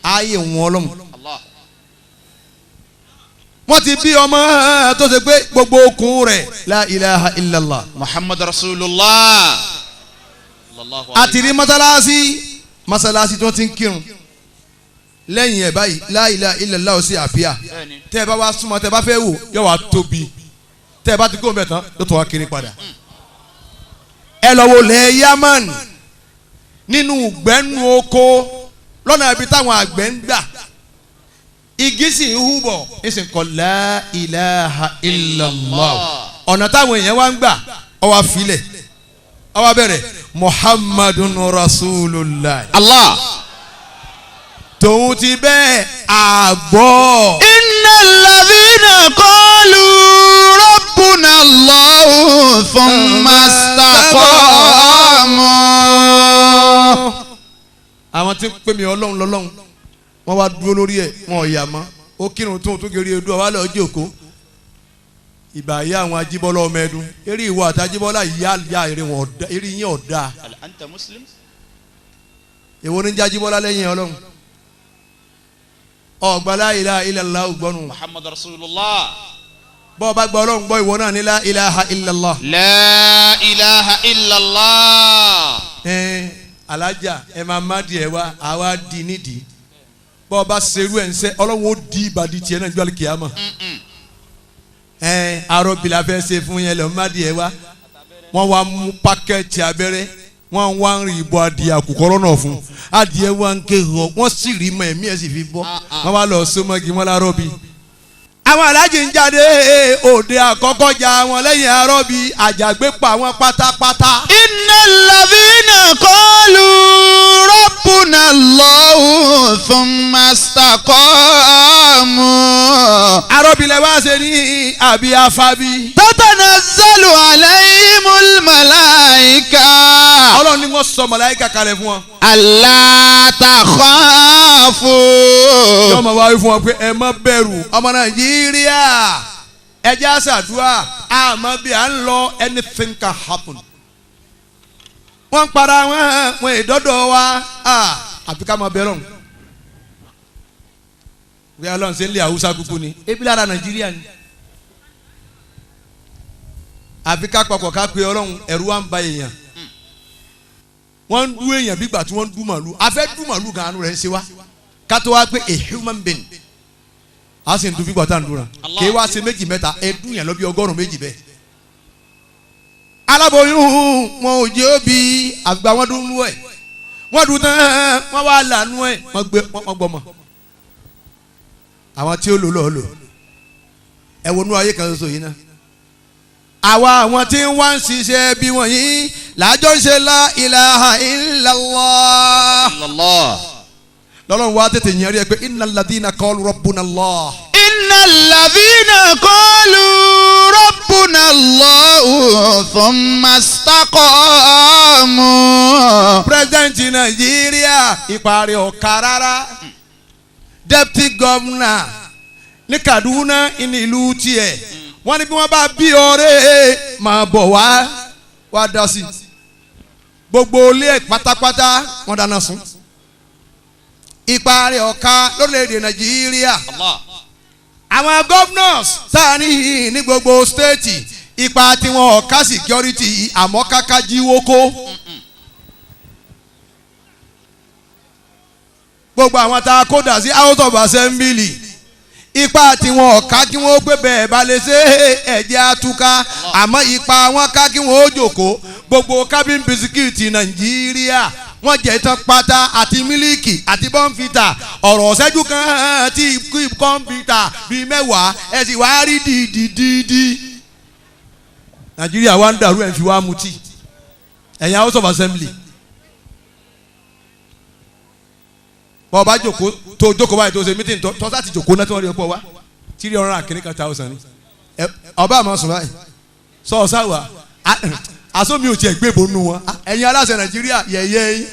ayé wọn Ọlọ́run. Allah. Wọ́n ti bí ọmọ tó ṣe pé gbogbo okùn rẹ̀ la ilaha illallah. Muhammad Rasulullah. Sallallahu A ti rí mọ́sálásí tó ti ń kírun lẹ́yìn ẹ̀ báyìí la ilaha illallah ó sì àfíà. Bẹ́ẹ̀ni. Tẹ́ ẹ bá wá súnmọ́ tẹ́ ẹ bá fẹ́ wò yóò wá tóbi, tẹ́ ẹ bá ti kó bẹ̀ tán yóò tún wá kiri padà. Ẹ lọ wo lẹ̀ Yamani nínú gbẹ́nu oko lọ́nà ibi táwọn àgbẹ̀ ń gbà, igi sì ń hú bọ̀ ń sì ń kọ́ la ilaha illallah. Ọ̀nà táwọn èèyàn wá ń gbà ó wá filẹ̀ ó wá bẹ̀rẹ̀ Muhammadun Rasulullah. Allah. Tòun ti bẹ́ẹ̀ àgbọ̀. Innal ladhina qalu rabbuna Allahu thumma istaqamu. Àwọn tí ń pè mí Ọlọ́run lọ́lọ́run wọ́n wá dúró lórí ẹ̀ wọn ò yà mọ́. Ó kírun tóun tó kiri edu ọ̀wá lọ́ọ́ jòkó. Ìbà yá àwọn Ajíbọ́lá ọmọ ẹdun eré ìwọ àti Ajíbọ́lá ìyá ìyá eré wọn ọ̀dà eré yín ọ̀dà. Anta Muslim? Èwo ní jẹ́ Ajíbọ́lá lẹ́yìn Ọlọ́run? Ọ̀gbà la ilaha illallah ògbọ́nù. Muhammad Rasulullah. Bọ́ ọ bá gba Ọlọ́run gbọ́ ìwọ náà ní la ilaha illallah. La ilaha illallah. Ẹ alájà ẹ máa má díẹ̀ wá àwa di nídìí. Bọ́ ọ bá serú ẹ̀ ń sẹ́ Ọlọ́run ó di ìbàdí tiẹ̀ náà jọ́lì kìámà. Ẹ arọ́bìlà fẹ́ ṣe fún yẹn lọ́ọ́ má díẹ̀ wá. Wọ́n wá mú pákẹ́ẹ̀tì abẹ́rẹ́ wọ́n wá ń rí ìbò adìẹ àkùkọ lọ́nà fún adìẹ wá ń ké họ wọ́n sì rí mọ ẹ̀mí ẹ̀ sì fi bọ́ wọ́n wá lọ sọmọgì wọn lárọ́bì. Àwọn aláàjì ń jáde òde àkọ́kọ́ ja wọn lẹ́yìn arọ́bì àjàgbé pa wọn pátápátá. Innal ladhina qalu rabbuna Allahu thumma istaqamu. Arọ́bì lẹ wá ṣe ní àbí afábí. Tatanazzalu alayhimul malaika. Ọlọ́run ni wọ́n sọ màláíkà kalẹ̀ fún wọn. Alla takhafu. Yóò máa wá wí fún wọn pé ẹ má bẹ̀rù ọmọ Nàìjíríà ẹ jẹ́ á ṣàdúrà àmọ́ bí à ń lọ anything can happen. Wọ́n ń para wọn wọn ìdọ́dọ̀ wa àfi ká máa bẹ̀rù. Bí Ọlọ́run ṣe ń lé Haúsá kúkú ni ebi lára Nàìjíríà ni. Àfi ká papọ̀ ká pe Ọlọ́run ẹ̀rù wa ń ba èèyàn. Wọ́n ń dú èèyàn bí ìgbà tí wọ́n ń dú màlúù. A fẹ́ dú màlúù gan-an rẹ̀ ń ṣe wá. Ká tó wá pé a human being. A sì ń dun fígbà tá à ń dúnra. Kì í wá ṣe méjì mẹ́ta ẹ dún yẹn lọ bí 100 méjì bẹ́ẹ̀. Aláboyún wọn ò jẹ́ òbí àgbà wọn dún nú ẹ̀. Wọ́n dún tán wọ́n wá lànú ẹ̀ wọ́n gbé wọ́n gbọ́mọ. Àwọn tí ó lò lọ́ọ́ lò. Ẹ wo nú ayé kan ṣoṣo yìí náà. Àwa àwọn tí ń wá ń ṣiṣẹ́ bí wọ̀nyí làjọ ń ṣe la ilaha illallah. Lọ́lọ́run wá tètè yẹn rí ẹ pé innal ladhina qalu rabbuna Allah. Innal ladhina qalu rabbuna Allahu thumma istaqamu. President Nàìjíríà ìparí ọ̀ka rárá. Deputy governor ní Kaduna ní ìlú tiẹ̀. Wọ́n ní bí wọ́n bá bí ọ̀rẹ́ máa bọ̀ wá wá dá sí. Gbogbo ilé ẹ̀ pátápátá wọ́n dáná sun. Ipa rẹ̀ ọ̀ka lórílẹ̀‐èdè Nàìjíríà. Àwọn governors sáàní ní gbogbo stéètì ipa tiwọn ọ̀ka security àmọ́ káká jíwó kó. Gbogbo àwọn tá a kó dà sí House of Assembly ipa tiwọn ọ̀ka kí wọ́n gbé bẹ́ẹ̀ bá lè ṣe ẹ̀jẹ̀ àtúká àmọ́ ipa wọn ká kí wọ́n ó jòkó. Gbogbo cabin bisikíìtì Nàìjíríà wọ́n jẹ́ tán pátá àti mílíkì àti bọ́ǹfìtà ọ̀rọ̀ ọ̀sẹ́jú kan tí kọ́ǹpútà bíi mẹ́wàá ẹ sì wá rí dídídídí. Nàìjíríà wa ń dàrú ẹ̀ ń fi wá mutí ẹ̀yin House of Assembly. Bọ́ọ̀ bá jókòó tó jókòó báyìí tó ṣe mítìn tó sá ti jókòó náà tí wọ́n rí ọ̀pọ̀ wá 300 kìíní kan thousand ni ọba àmọ́ sùn báyìí sọ ọ sáwà asómi ò tiẹ̀ gbébo nu wọn. Ẹ̀yin aláṣẹ Nàìjíríà yẹ̀yẹ́ yín,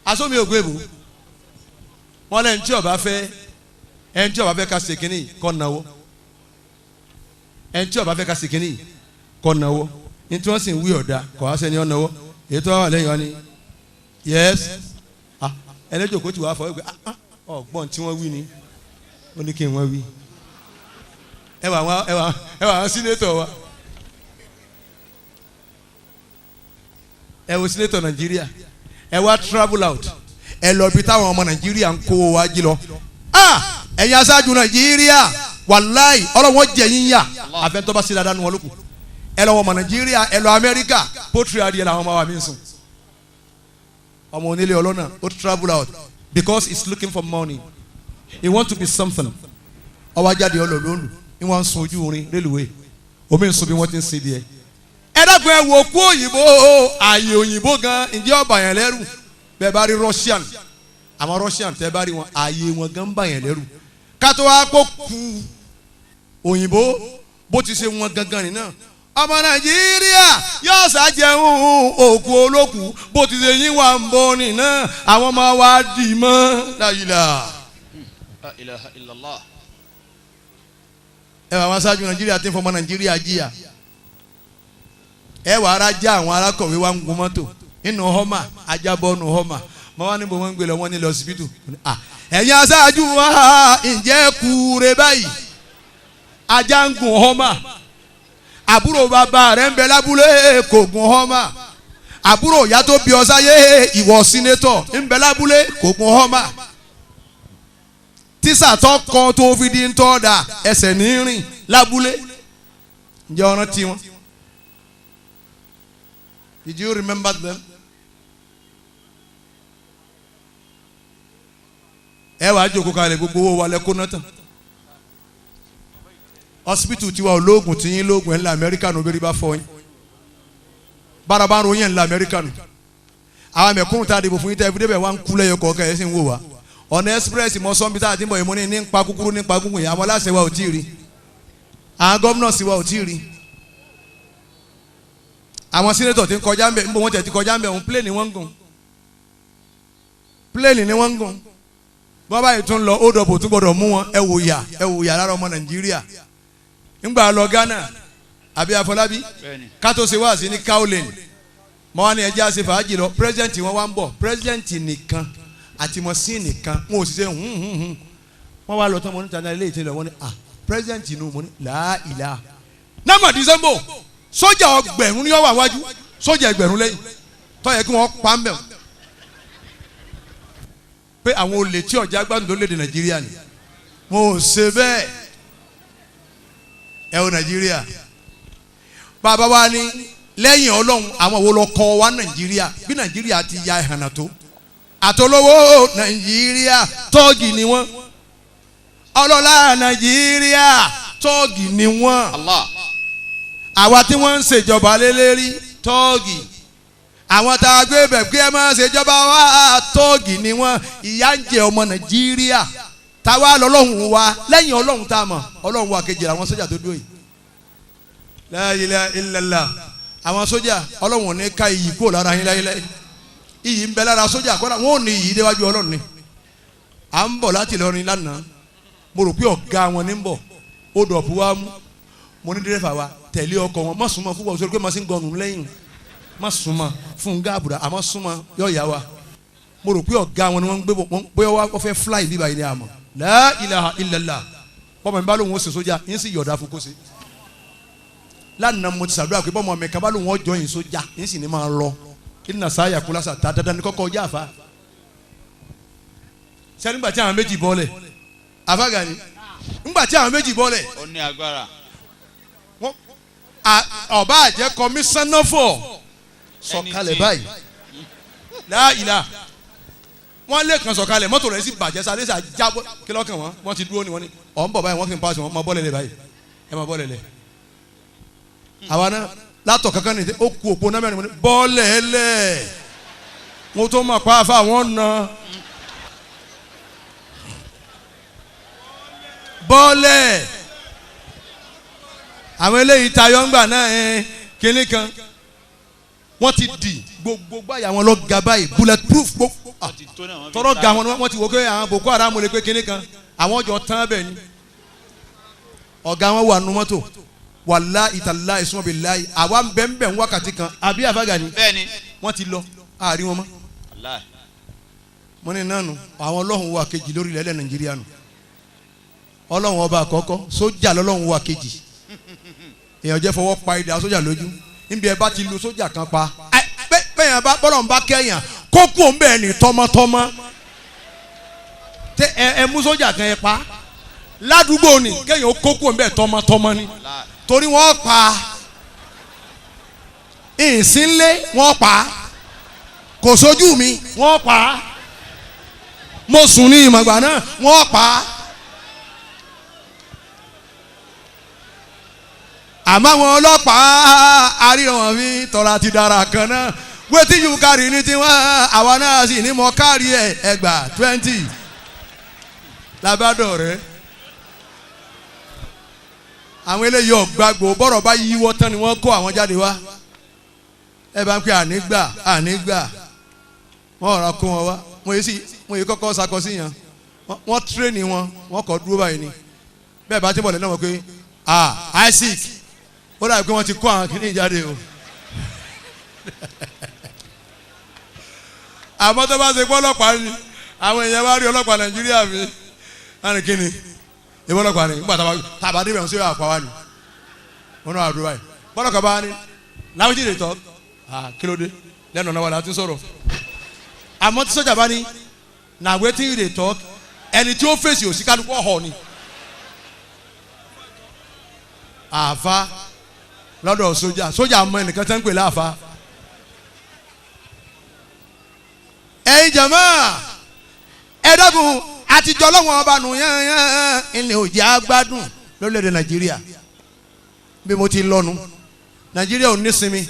asómi ò gbébo wọn. Lẹ́yìn tí ọba fẹ́, ẹni tí ọba fẹ́ ká ṣe kínní kọ́ náwó, ẹni tí ọba fẹ́ ká ṣe kínní kọ́ náwó. Ní tí wọ́n sì ń wí ọ̀dà kọ́ wá sẹ́ni ọ̀nàwó. Èyí tó wà lẹ́yìn wọn ni yẹ́s ẹlẹ́jọ́ kò tí wàá fọ ẹ ọgbọ́n tí wọ́n wí ni ó ní kí wọ́n wí. Ẹ wà wọn, ẹ wà wọn sínétọ̀ wa, ẹ wò sínétọ̀ Nàìjíríà. Ẹ wá travel out, ẹ lọ bí táwọn ọmọ Nàìjíríà ń kó wa jí lọ. Ẹ̀yin aṣáájú Nàìjíríà, wàláì ọlọ́wọ́n jẹ yín yà, àfẹ́ntọ́ bá sí dáadáa nu wọn lókun. Ẹ lọ wọ ọmọ Nàìjíríà, ẹ lọ Amẹ́ríkà, pọ́tìrì adìyẹ làwọn ọmọ wa mi ń sùn. Ọmọ onílé ọlọ́nà ó travel out because he's looking for money, he want to be something. Ọwọ́ ajáde ọlọ́lọ́lù ni wọ́n ń sun ojú orin rélùwé, omi ń sun bí wọ́n ti ń sin díẹ̀. Ẹ dákun, ẹ wò kú òyìnbó, ààyè òyìnbó gan ǹjẹ́ ó bà yẹn lẹ́rù? Bẹ́ẹ̀ bá rí Russian, àwọn Russian tẹ́ bá rí wọn, ààyè wọn gan bà yẹn lẹ́rù. Kátó wá kó ku òyìnbó bó ti ṣe wọn gangan nìyẹn. Ọmọ Nàìjíríà yóò ṣàjẹun òkú olókùú bó ti ṣe yín wà ń bọ̀ nìyẹn. Àwọn ọmọ wa dì mọ́ láyìlá. La ilaha illallah. Ẹ wà wọn aṣáájú Nàìjíríà tí ń fọmọ Nàìjíríà jìyà. Ẹ wà ara já àwọn alákọ̀wé wa ń gun mọ́tò nínú họ́mà, ajábọ́nù họ́mà mọ́ wá níbo wọ́n ń gbé lọ, wọ́n ní lọ síbítù. Ẹ̀yin aṣáájú wa, ǹjẹ́ kúure báyìí? Ajá ń gun họ́mà, àbúrò bàbá rẹ̀ ń bẹ lábúlé kò gun họ́mà, àbúrò ìyá tó bí ọ sáyé ìwọ sínétọ̀ ń bẹ lábúlé kò gun họ́mà, tíṣà tó kọ tó fi di ń tọ́ da ẹsẹ̀ ní rìn lábúlé. Ǹjẹ́ ọ̀ràn tí wọn? Did you remember them? Ẹ wàá jókòó kalẹ̀, gbogbo owó wa lẹ́kọ́ náà tán. Hospital tiwa olóògùn tí yín lóògùn ẹ̀ ńlá Amẹ́ríkà nù, bẹ́ẹ̀ bá fọ yín bárabá ń ròyìn ẹ̀ ńlá Amẹ́ríkà nù. Àwọn mẹ̀kúnnù tá a dìbò fún yín tẹ́ ẹ fi débẹ̀ wá ń kú lẹ́yọ kọ̀ọ̀kan, ẹ̀ sì ń wò wá. Ọ̀nà express mọ sọ́nbi tá a ti ń bọ̀ yìí, mo ní ní pa kúkúrú ní pa gúngùn yìí. Àwọn aláṣẹ wa ò tí ì rí, àwọn gómìnà sì wa ò tí ì rí, àwọn sínétọ̀ ti ń kọjá ń bẹ̀ ń bọ̀, wọ́n tẹ̀ ti kọjá ń bẹ̀ òun pléènì wọ́n ń gùn, pléènì ni wọ́n ń gùn. Bọ́n báyìí tún lọ ó dọ̀bò tún gbọ́dọ̀ mú wọn. Ẹ wò yà, ẹ wò yà lára ọmọ Nàìjíríà. Ńgbà lọ Ghana àbí Afọlábí kátó ṣe wáàsí ní Kaolin, mọ́ wá ní ẹjẹ́ àṣẹ fàájì lọ. Pírẹ́sidẹ̀ntì wọn wá ń bọ̀, pírẹ́sidẹ̀ntì nìkan àti mọ̀sí nìkan, wọn ò sì ṣe hùn. Wọ́n wá lọ tán, mo ní tàn ilé ìtìlẹ̀, wọn ní à pírẹ́sidẹ̀ntì nù, mo ní làálàá nọ́mà dísẹ́mbò. Sójà 1,000 ní ó wà wájú, sójà 1,000 lẹ́yìn, tó yẹ kí wọ́n pa ń bẹ̀ pé àwọn olè tí ọ̀já gbádùn lórílẹ̀‐èdè Nàìjíríà ni wọn ò ṣe bẹ́ẹ̀. Ẹ wo Nàìjíríà, bàbá wa ní lẹ́yìn Ọlọ́run, àwọn wo lọ kọ́ wa Nàìjíríà? Bí Nàìjíríà ti ya ìhànà tó, àtọlọ́wọ́ Nàìjíríà tọ́ọ̀gì ni wọ́n, ọlọ́lá Nàìjíríà tọ́ọ̀gì ni wọ́n. Allah. Àwa tí wọ́n ń ṣèjọba lélẹ́rí tọ́ọ̀gì, àwọn tá a gbé bẹ̀ pé ẹ máa ṣèjọba wa tọ́ọ̀gì ni wọ́n. Ìyà ń jẹ ọmọ Nàìjíríà, táwa lọ́lọ́hùn wa lẹ́yìn Ọlọ́hun tá a mọ̀, Ọlọ́hun wa kejì àwọn sójà tó dúró yìí. La ilaha illallah. Àwọn sójà, Ọlọ́hun ò ní ká iyì kúrò lára yín láyéláyé. Iyì ń bẹ lára sójà kọ́ra, wọn ò ní iyì déwájú Ọlọ́run ni. À ń bọ̀ láti Ìlọrin lánàá, mo rò pé ọ̀gá wọn ní ń bọ̀, ó dọ̀pù wa mú. Mo ní dírẹ́fà wa tẹ̀lé ọkọ̀ wọn, má súnmọ́ fún wọn sórí pé má sí ń gọrùn lẹ́yìn, má súnmọ́ fún gáàbùrà, àmọ́ súnmọ́ yọ̀ yá wa. Mo rò pé ọ̀gá wọn ni wọ́n ń gbé bọ̀, bóyá wọ́n fẹ́ fly bíbá yìí ni àmọ́. La ilaha illallah. Bọ́mọ mi bá lóun ó ṣe sójà, yín sì yọ̀ọ̀dà fún kó ṣe. Lánàá mo ti ṣàdúrà pé bọ́mọ mi kan bá lóun ọjọ́ yìí sójà, yín sì ní máa lọ. Inna sáyà kúlásà ta dandan ní kọ́kọ́ ọjà àfa. Sẹ́ni ńgbà tí àwọn méjì bọ́lẹ̀ àfàgàní, ńgbà tí àwọn méjì bọ́lẹ̀, Ó ní agbára. ọba àjẹ kọmísánná fọ sọ̀kalẹ̀ báyìí. Láìla wọ́n lé kan sọ̀kalẹ̀, mọ́tò rẹ̀ sì bàjẹ́ sáré sà jábọ́. Kí lọ́kàn wọn, wọ́n ti dúró ni wọ́n ní ọ̀ ń bọ̀ báyìí, wọ́n kì í paṣọ wọn máa bọ́lẹ̀ lẹ̀ báyìí, ẹ máa bọ́lẹ̀ lẹ̀. Àwa náà látọ̀ kankan ní ó ku òpó náà mẹ́rin, mo ní bọ́lẹ̀ lẹ̀, mo tó mọ̀ pa àfa wọn na. Bọ́ọ̀lẹ̀ àwọn eléyìí tayọ ńgbà náà ẹ kínní kan wọ́n ti dì gbogbo gbàyà wọn lọ ga báyìí bullet proof gbogbo tọrọ ga wọn wọ́n ti wò pé àwọn Boko Haram lè pé kínní kan àwọn jọ tán bẹ́ẹ̀ ni ọ̀gá wọn wà nù mọ́tò wàlá ìtàlá ìsúnmọ́bi láyé àwa ń bẹ̀ ń bẹ̀ ń wákàtí kan àbí àfàgà ni wọ́n ti lọ àárín wọn mọ́ mo ní nánu àwọn ọlọ́run wà kejì lórí ilẹ̀ Nàìjíríà nù ọlọ́run ọba àkọ́kọ́ sójà lọ́lọ́run wà kejì èèyàn jẹ́ fọwọ́ pa idà sójà lójú níbi ẹ bá ti lu sójà kan pa bẹ́ẹ̀ bá bọ́lọ̀ ń bá kẹ́yàn kókó ń bẹ́ẹ̀ ní tọmọtọmọ tẹ ẹ mú sójà kan ẹ pa ládùúgbò ni kéèyàn ó kókó ń bẹ́ẹ̀ tọmọtọmọ ni torí wọ́n pa ìsínlé wọ́n pa kò sójú mi wọ́n pa mo sùn ní ìmọ̀gbà náà wọ́n pa. Àmọ́ àwọn ọlọ́pàá àríran wọn fi tọ́ra ti dára kan náà wetin you carry ní tiwọn àwa náà sì ní mo kárí ẹ ẹgbàá 20 labádọ̀ rẹ. Àwọn eléyìí ọ̀gbàgbọ́ bọ́rọ̀ bá yíwọ́ tán ni wọ́n kó àwọn jáde wá ẹ bá ń pè ànígbà ànígbà wọ́n ọ̀rọ̀ kó wọn wá wọ́n yìí kọ́kọ́ sakọ sí yẹn wọ́n tírénì wọn wọ́n kọ́ dúró báyìí ni bẹ́ẹ̀ bá ti bọ̀ lẹ́nu wọn pé ah Isaac ó dàbí pé wọ́n ti kó àwọn kìnìún jáde o. Àmọ́ tó bá ṣe pé ọlọ́pàá ni àwọn èèyàn bá rí ọlọ́pàá Nàìjíríà mi láti kíni ìbọn ọlọ́pàá ni nígbà tàbá débẹ̀ ń ṣe àpá wa ni wọn náà àdúrà báyìí bọ́lọ́kà bá ní láwùjọ lè tọ́ kí ló dé lẹ́nu ọ̀nà wa la ti sọ̀rọ̀ àmọ́ tí sọ́jà bá ní na wetin you dey talk ẹni tí ó fèsì òsì kálukú ọ̀họ̀ ni. Àfa lọ́dọ̀ sójà sójà mọ ẹnìkan tẹ́ ń pè láàfa. Ẹ̀yin jàmá ẹ dákun àtijọ́ lọ́wọ́n ọba nù yányán ilẹ̀ òjì àgbádùn lórílẹ̀‐èdè Nàìjíríà bí mo ti lọ́nu Nàìjíríà ò nísinmi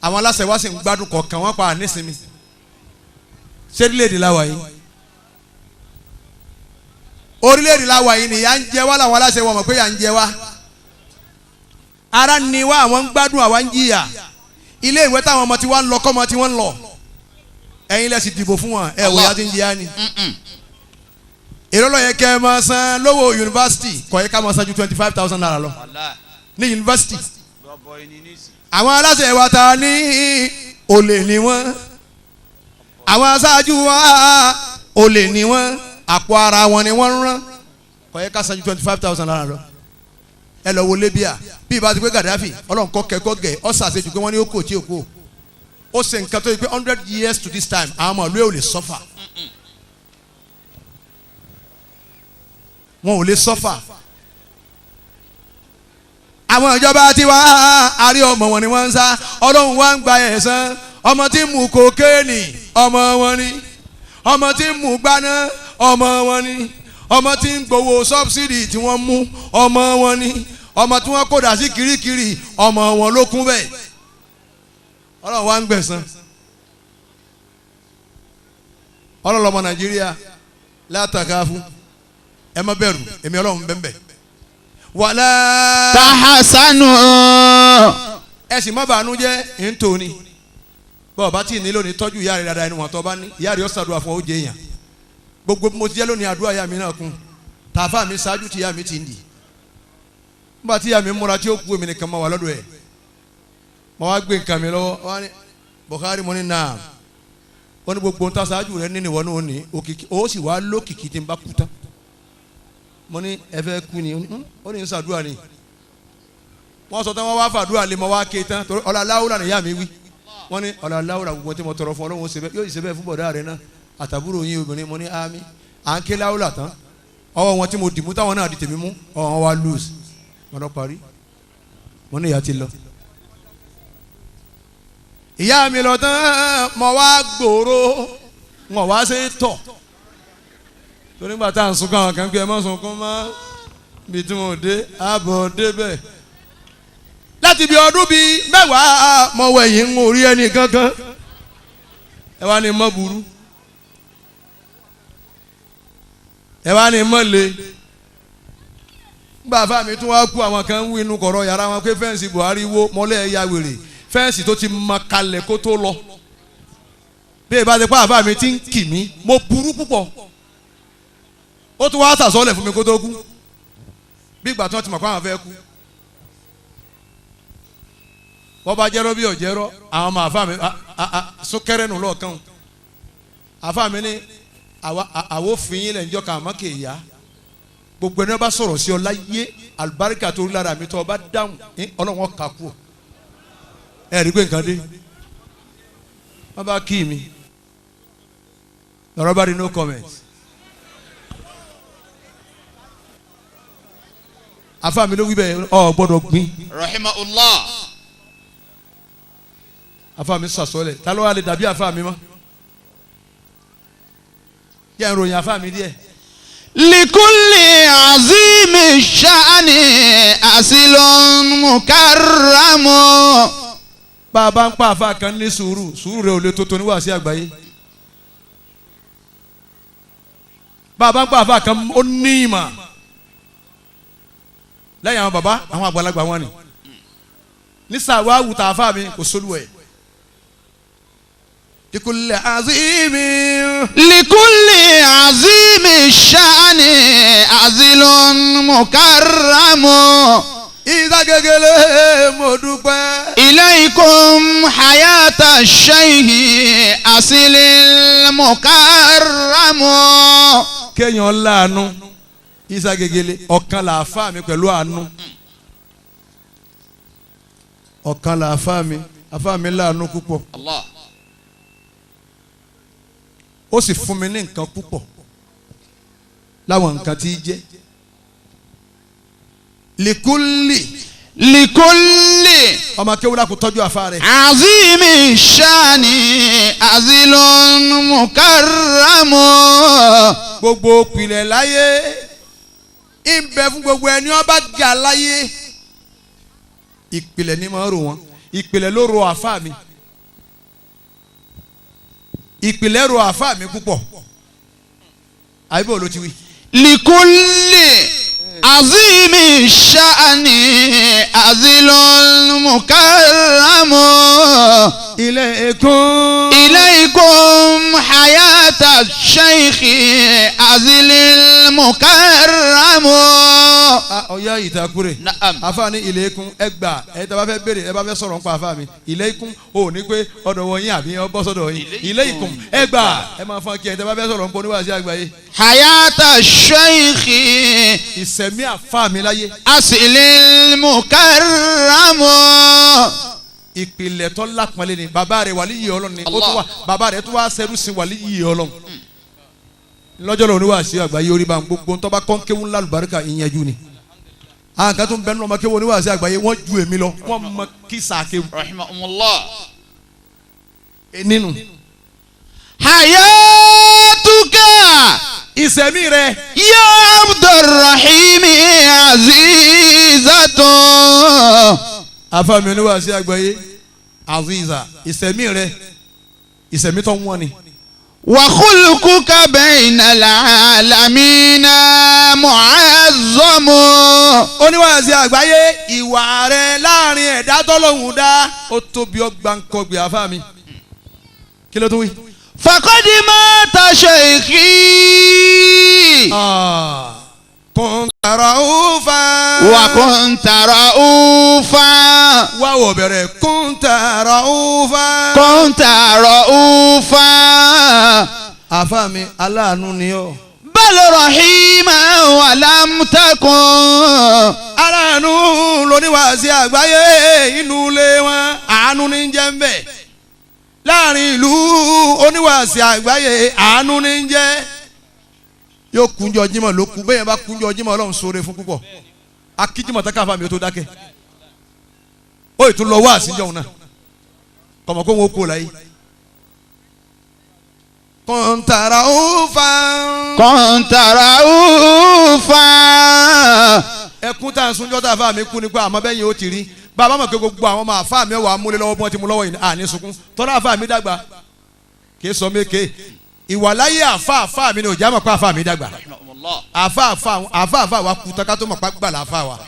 àwọn aláṣẹ wa sì ń gbádùn kọ̀ọ̀kan wọ́n pa nísinmi ṣé orílẹ̀-èdè la wà yìí orílẹ̀-èdè la wà yìí ni ìyà ń jẹ wá làwọn aláṣẹ wọn mọ̀ pé ìyà ń jẹ wá ara ni wá àwọn ń gbádùn àwa ń jìyà ilé ìwé táwọn ọmọ tí wọ́n ń lọ kọ́mọ tí wọ́n ń lọ ẹ̀yin lẹ sì dìbò fún wọn ẹ̀ wò ya ti ń jìyà ni èrò ló yẹ kẹ́ ẹ máa san lówó yunifásitì kò yẹ ká máa san ju 25,000 naira lọ ní yunifásitì àwọn aláṣẹ wa ta ní olè ni wọ́n àwọn aṣáájú wa olè ni wọ́n àpò ara wọn ni wọ́n ń rán kò yẹ ká san ju 25,000 naira lọ. Ẹ lọ wo Libya bí ibà ti pé Gaddafi Ọlọ́run kọ́ kẹ́kọ́ gẹ̀ ọ́ sàṣejù pé wọ́n ní ó kò tí ò kò ó ṣe nǹkan tó yẹ pé 100 years to this time àwọn ọmọ ìlú ẹ̀ ò lè suffer wọn ò lè suffer. Àwọn ìjọba tiwa àrí ọmọ wọn ni wọ́n ń sá Ọlọ́run wa ń gba ẹ̀san ọmọ tí ń mu kokéènì ọmọ wọn ni ọmọ tí ń mu gbaná ọmọ wọn ni ọmọ tí ń gbowó sọ́bsidì tí wọ́n mú ọmọ wọn ni ọmọ tí wọ́n kódà sí kirikiri ọmọ wọn ló kún bẹ́ẹ̀ Ọlọ́run wa ń gbẹ̀san. Ọlọ́run ọmọ Nàìjíríà látàkà fún ẹ má bẹ̀rù èmi Ọlọ́run bẹ́ẹ̀ bẹ́ẹ̀ wàlá. Tahasanu. Ẹ sì má bàánú jẹ́ ntòní bọ́ọ̀ bá tí ì ní lónìí tọ́jú ìyá rẹ̀ dáadáa ẹni wọ́n tọ́ bá ní ìyá rẹ̀ ó ṣàdúrà fún ọ ó jẹ èèyàn gbogbo mo ti jẹ́ lónìí àdúrà ìyá mi náà kún tààfà mi ṣáájú tí ìyá mi ti ń dì nígbà tí ìyá mi múra tí ó kú èmi nìkan máa wà lọ́dọ̀ ẹ̀ mo wá gbé nǹkan mi lọ́wọ́ wá ní Buhari mo ní náà ó ní gbogbo nta ṣáájú rẹ̀ nínú ìwọ náà ó ní òkìkí ó sì wá lókìkí tí n bá kú tán mo ní ẹ fẹ́ kú ni ó ní ṣàdúrà ni wọ́n sọ tán wọ́n wá fàdúrà lé mo wá ké tán torí ọ̀là láwùrà nìyá mi wí wọ́n ní ọ̀là láwùrà gbogbo tí mo tọrọ fún Ọlọ́run ṣe bẹ́ẹ̀ yóò ṣe bẹ́ẹ̀ fún bọ̀dá rẹ náà àtàbúrò yín obìnrin mo ní àmì à ń ké láwùrà tán ọwọ́ wọn tí mo dì mú táwọn náà di tèmi mú ọwọ́ wọn wá lose wọn lọ parí mo ní ìyá ti lọ. Ìyá mi lọ tán mo wá gbòòrò wọn wá ṣe tọ̀ torí nígbà tá à ń sunkún àwọn kan pé ẹ má sunkún mọ́ bí tí mo dé àbọ̀ débẹ̀ láti bí ọdún bíi mẹ́wàá mo wẹ̀yìn ń orí ẹni kankan ẹ wá ní mọ́ burú ẹ wá ní mọ́ le Nígbà àfa mi tún wá kú àwọn kan ń wí inú kọ̀rọ̀ yàrá wọn pé fẹ́ǹsì Buhari wó mọ́lẹ̀ ẹ̀yà wèrè fẹ́ǹsì tó ti mọ kalẹ̀ kó tó lọ. Bí ìbá ti pa àfa mi ti ń kì mí mo burú púpọ̀. Ó tún wá sàsọ́lẹ̀ fún mi kó tó kú. Bí ìgbà tí wọ́n ti mọ̀ pé àwọn fẹ́ kú. Wọ́n bá jẹ́rọ́ bí ọ̀jẹ́rọ́ àwọn ọmọ àfa mi súnkẹ́rẹ́ nù lọ́ọ̀kan. Àfa mi ní àwo fìyín lẹ̀ ń jọ́ kà má kè ya. Gbogbo ẹni bá sọ̀rọ̀ sí ọ láyé àlùbáríkà tó rí lára mi tó o bá dáhùn Ọlọ́run kà kú. Ẹ rí i pé nǹkan dé. Wọ́n bá kí mi. Lọ́rọ́ bá rí no comment. Àfa mi ló wí bẹ́ẹ̀ ọ gbọ́dọ̀ gbin. Rahimahullah. Àfa mi sàsọ́lẹ̀ ta ló wà lè dàbí àfa mi mọ́? Yẹ ń ròyìn àfa mi díẹ̀. Likulli azimi sha'ani asilun mukarramu. Bá a bá ń pa àfa kan ní sùúrù sùúrù rẹ̀ ò lè tó tó níwàásí àgbáyé. Bá a bá ń pa àfa kan ó ní ìmọ̀. Lẹ́yìn àwọn bàbá àwọn àgbàlagbà wọn ni. Nísà wàá wùtà àfa mi kò sólùwẹ̀. Likulli azimi. Likulli azimi sha'ani azilun mukarramu. Ìsá gegele mo dúpẹ́. Ilaykum hayata shayhi asilil mukarramu. Kéèyàn láàánú Ìsá gegele ọ̀kan làáfà mi pẹ̀lú àánú. Ọ̀kan làáfà mi àfà mi láàánú púpọ̀. Allah. Ó sì fún mi ní nǹkan púpọ̀ láwọn nǹkan tí í jẹ́. Likulli. Likulli. Ọmọ akéwúrà kò tọ́jú àfa rẹ̀. Azimi shani azilun mukarramu. Gbogbo ìpìlẹ̀ láyé ń bẹ fún gbogbo ẹni ó bá ga láyé. Ìpìlẹ̀ ni máa rò wọ́n. Ìpìlẹ̀ ló ro àfa mi. Ìpìlẹ̀ ro àfa mi púpọ̀. Àbíbò ló ti wí. Likulli azimi shani azilun mukarramu. Ilaykum. Ilaykum hayata shaykhi azilil mukarramu. Ọ̀yá ìtakùrẹ̀. Naam. Àfa ní ilaykum ẹgbà ẹ tá bá fẹ́ béèrè ẹ bá fẹ́ sọ̀rọ̀ nípa àfa mi. Ilaykum ò ní pé ọ̀dọ̀ wọ̀nyí àbí ọ bọ́ sọ̀dọ̀ yín. Ilaykum ẹgbà ẹ máa fọ́n kí ẹ tá bá fẹ́ sọ̀rọ̀ nípa oníwàásí àgbáyé. Hayata shaykhi Ìsẹ̀mí àfa mi láyé. azilil mukarramu. Ìpìlẹ̀ tó lápọ̀nlé ni bàbá rẹ̀ wàlíyì Ọlọ́run ni ó tún wà bàbá rẹ̀ tún wá sẹ́rú sí wàlíyì Ọlọ́run. Lọ́jọ́ lọ́wọ́ oníwàásí àgbáyé orí bá ń gbogbo ń tọ́ba kọ́ńkéwú ńlá lùbáríkà ìyẹn ni. Àwọn kan tó ń bẹnu ọmọ kéwú oníwàásí àgbáyé wọ́n ju èmi lọ wọ́n mọ kísà kéwú. Rahimahumullah. Nínú. Hayatuka. Ìsẹ̀mí rẹ̀. Ya Abdurrahim azizatun. Àfa mi oníwàásí àgbáyé aziza ìsẹ̀mí rẹ̀ ìsẹ̀mí tó ń wọ́n ni. Wa khulquka bayna al-alamina mu'azzamu. Oníwàásí àgbáyé ìwà rẹ̀ láàrin ẹ̀dá tọ́lọ́hún dá ó tóbi ọgbà ńkọgbè àfa mi. Kí ló tún wí? Faqad mata shaykhi. Kunta ra'ufa. Wa kunta ra'ufa. Wá wò bẹ̀rẹ̀ kunta ra'ufa. Kunta ra'ufa. Àfa mi aláàánú ni ọ́. Bal rahima wa lam takun. Aláàánú lóníwàásí àgbáyé inú ilé wọn àánú ní jẹ́ ń bẹ̀. Láàrin ìlú oníwàásí àgbáyé àánú ní jẹ́. Yóò kúnjọ Jímọ̀ ló kú bẹ́ẹ̀ bá kúnjọ Jímọ̀ Ọlọ́run ṣoore fún púpọ̀. Akíjímọ̀ tá káfa mi ó tó dákẹ́. Ó ìtún lọ wá àsíjọ́ òun náà. Kọ̀mọ̀ kó wọn ó kó láyé. Kunta ra'ufa. Kunta ra'ufa. Ẹkún tá à ń sunjọ́ tá a fà mí kú ni pé àmọ́ bẹ́ẹ̀ yẹn ó ti rí. Bàbá mọ̀ pé gbogbo àwọn ọmọ àfa mi wà á múlẹ̀ lọ́wọ́ bí wọ́n ti mú lọ́wọ́ yìí àní sunkún. Tọ́lá àfa mi dàgbà kì í sọ méke. Ìwàláyé àfa mi ni òjá mọ̀ pé àfa mi dàgbà. Àfa wa kú tán ká tó mọ̀ pé gbà láfa wa.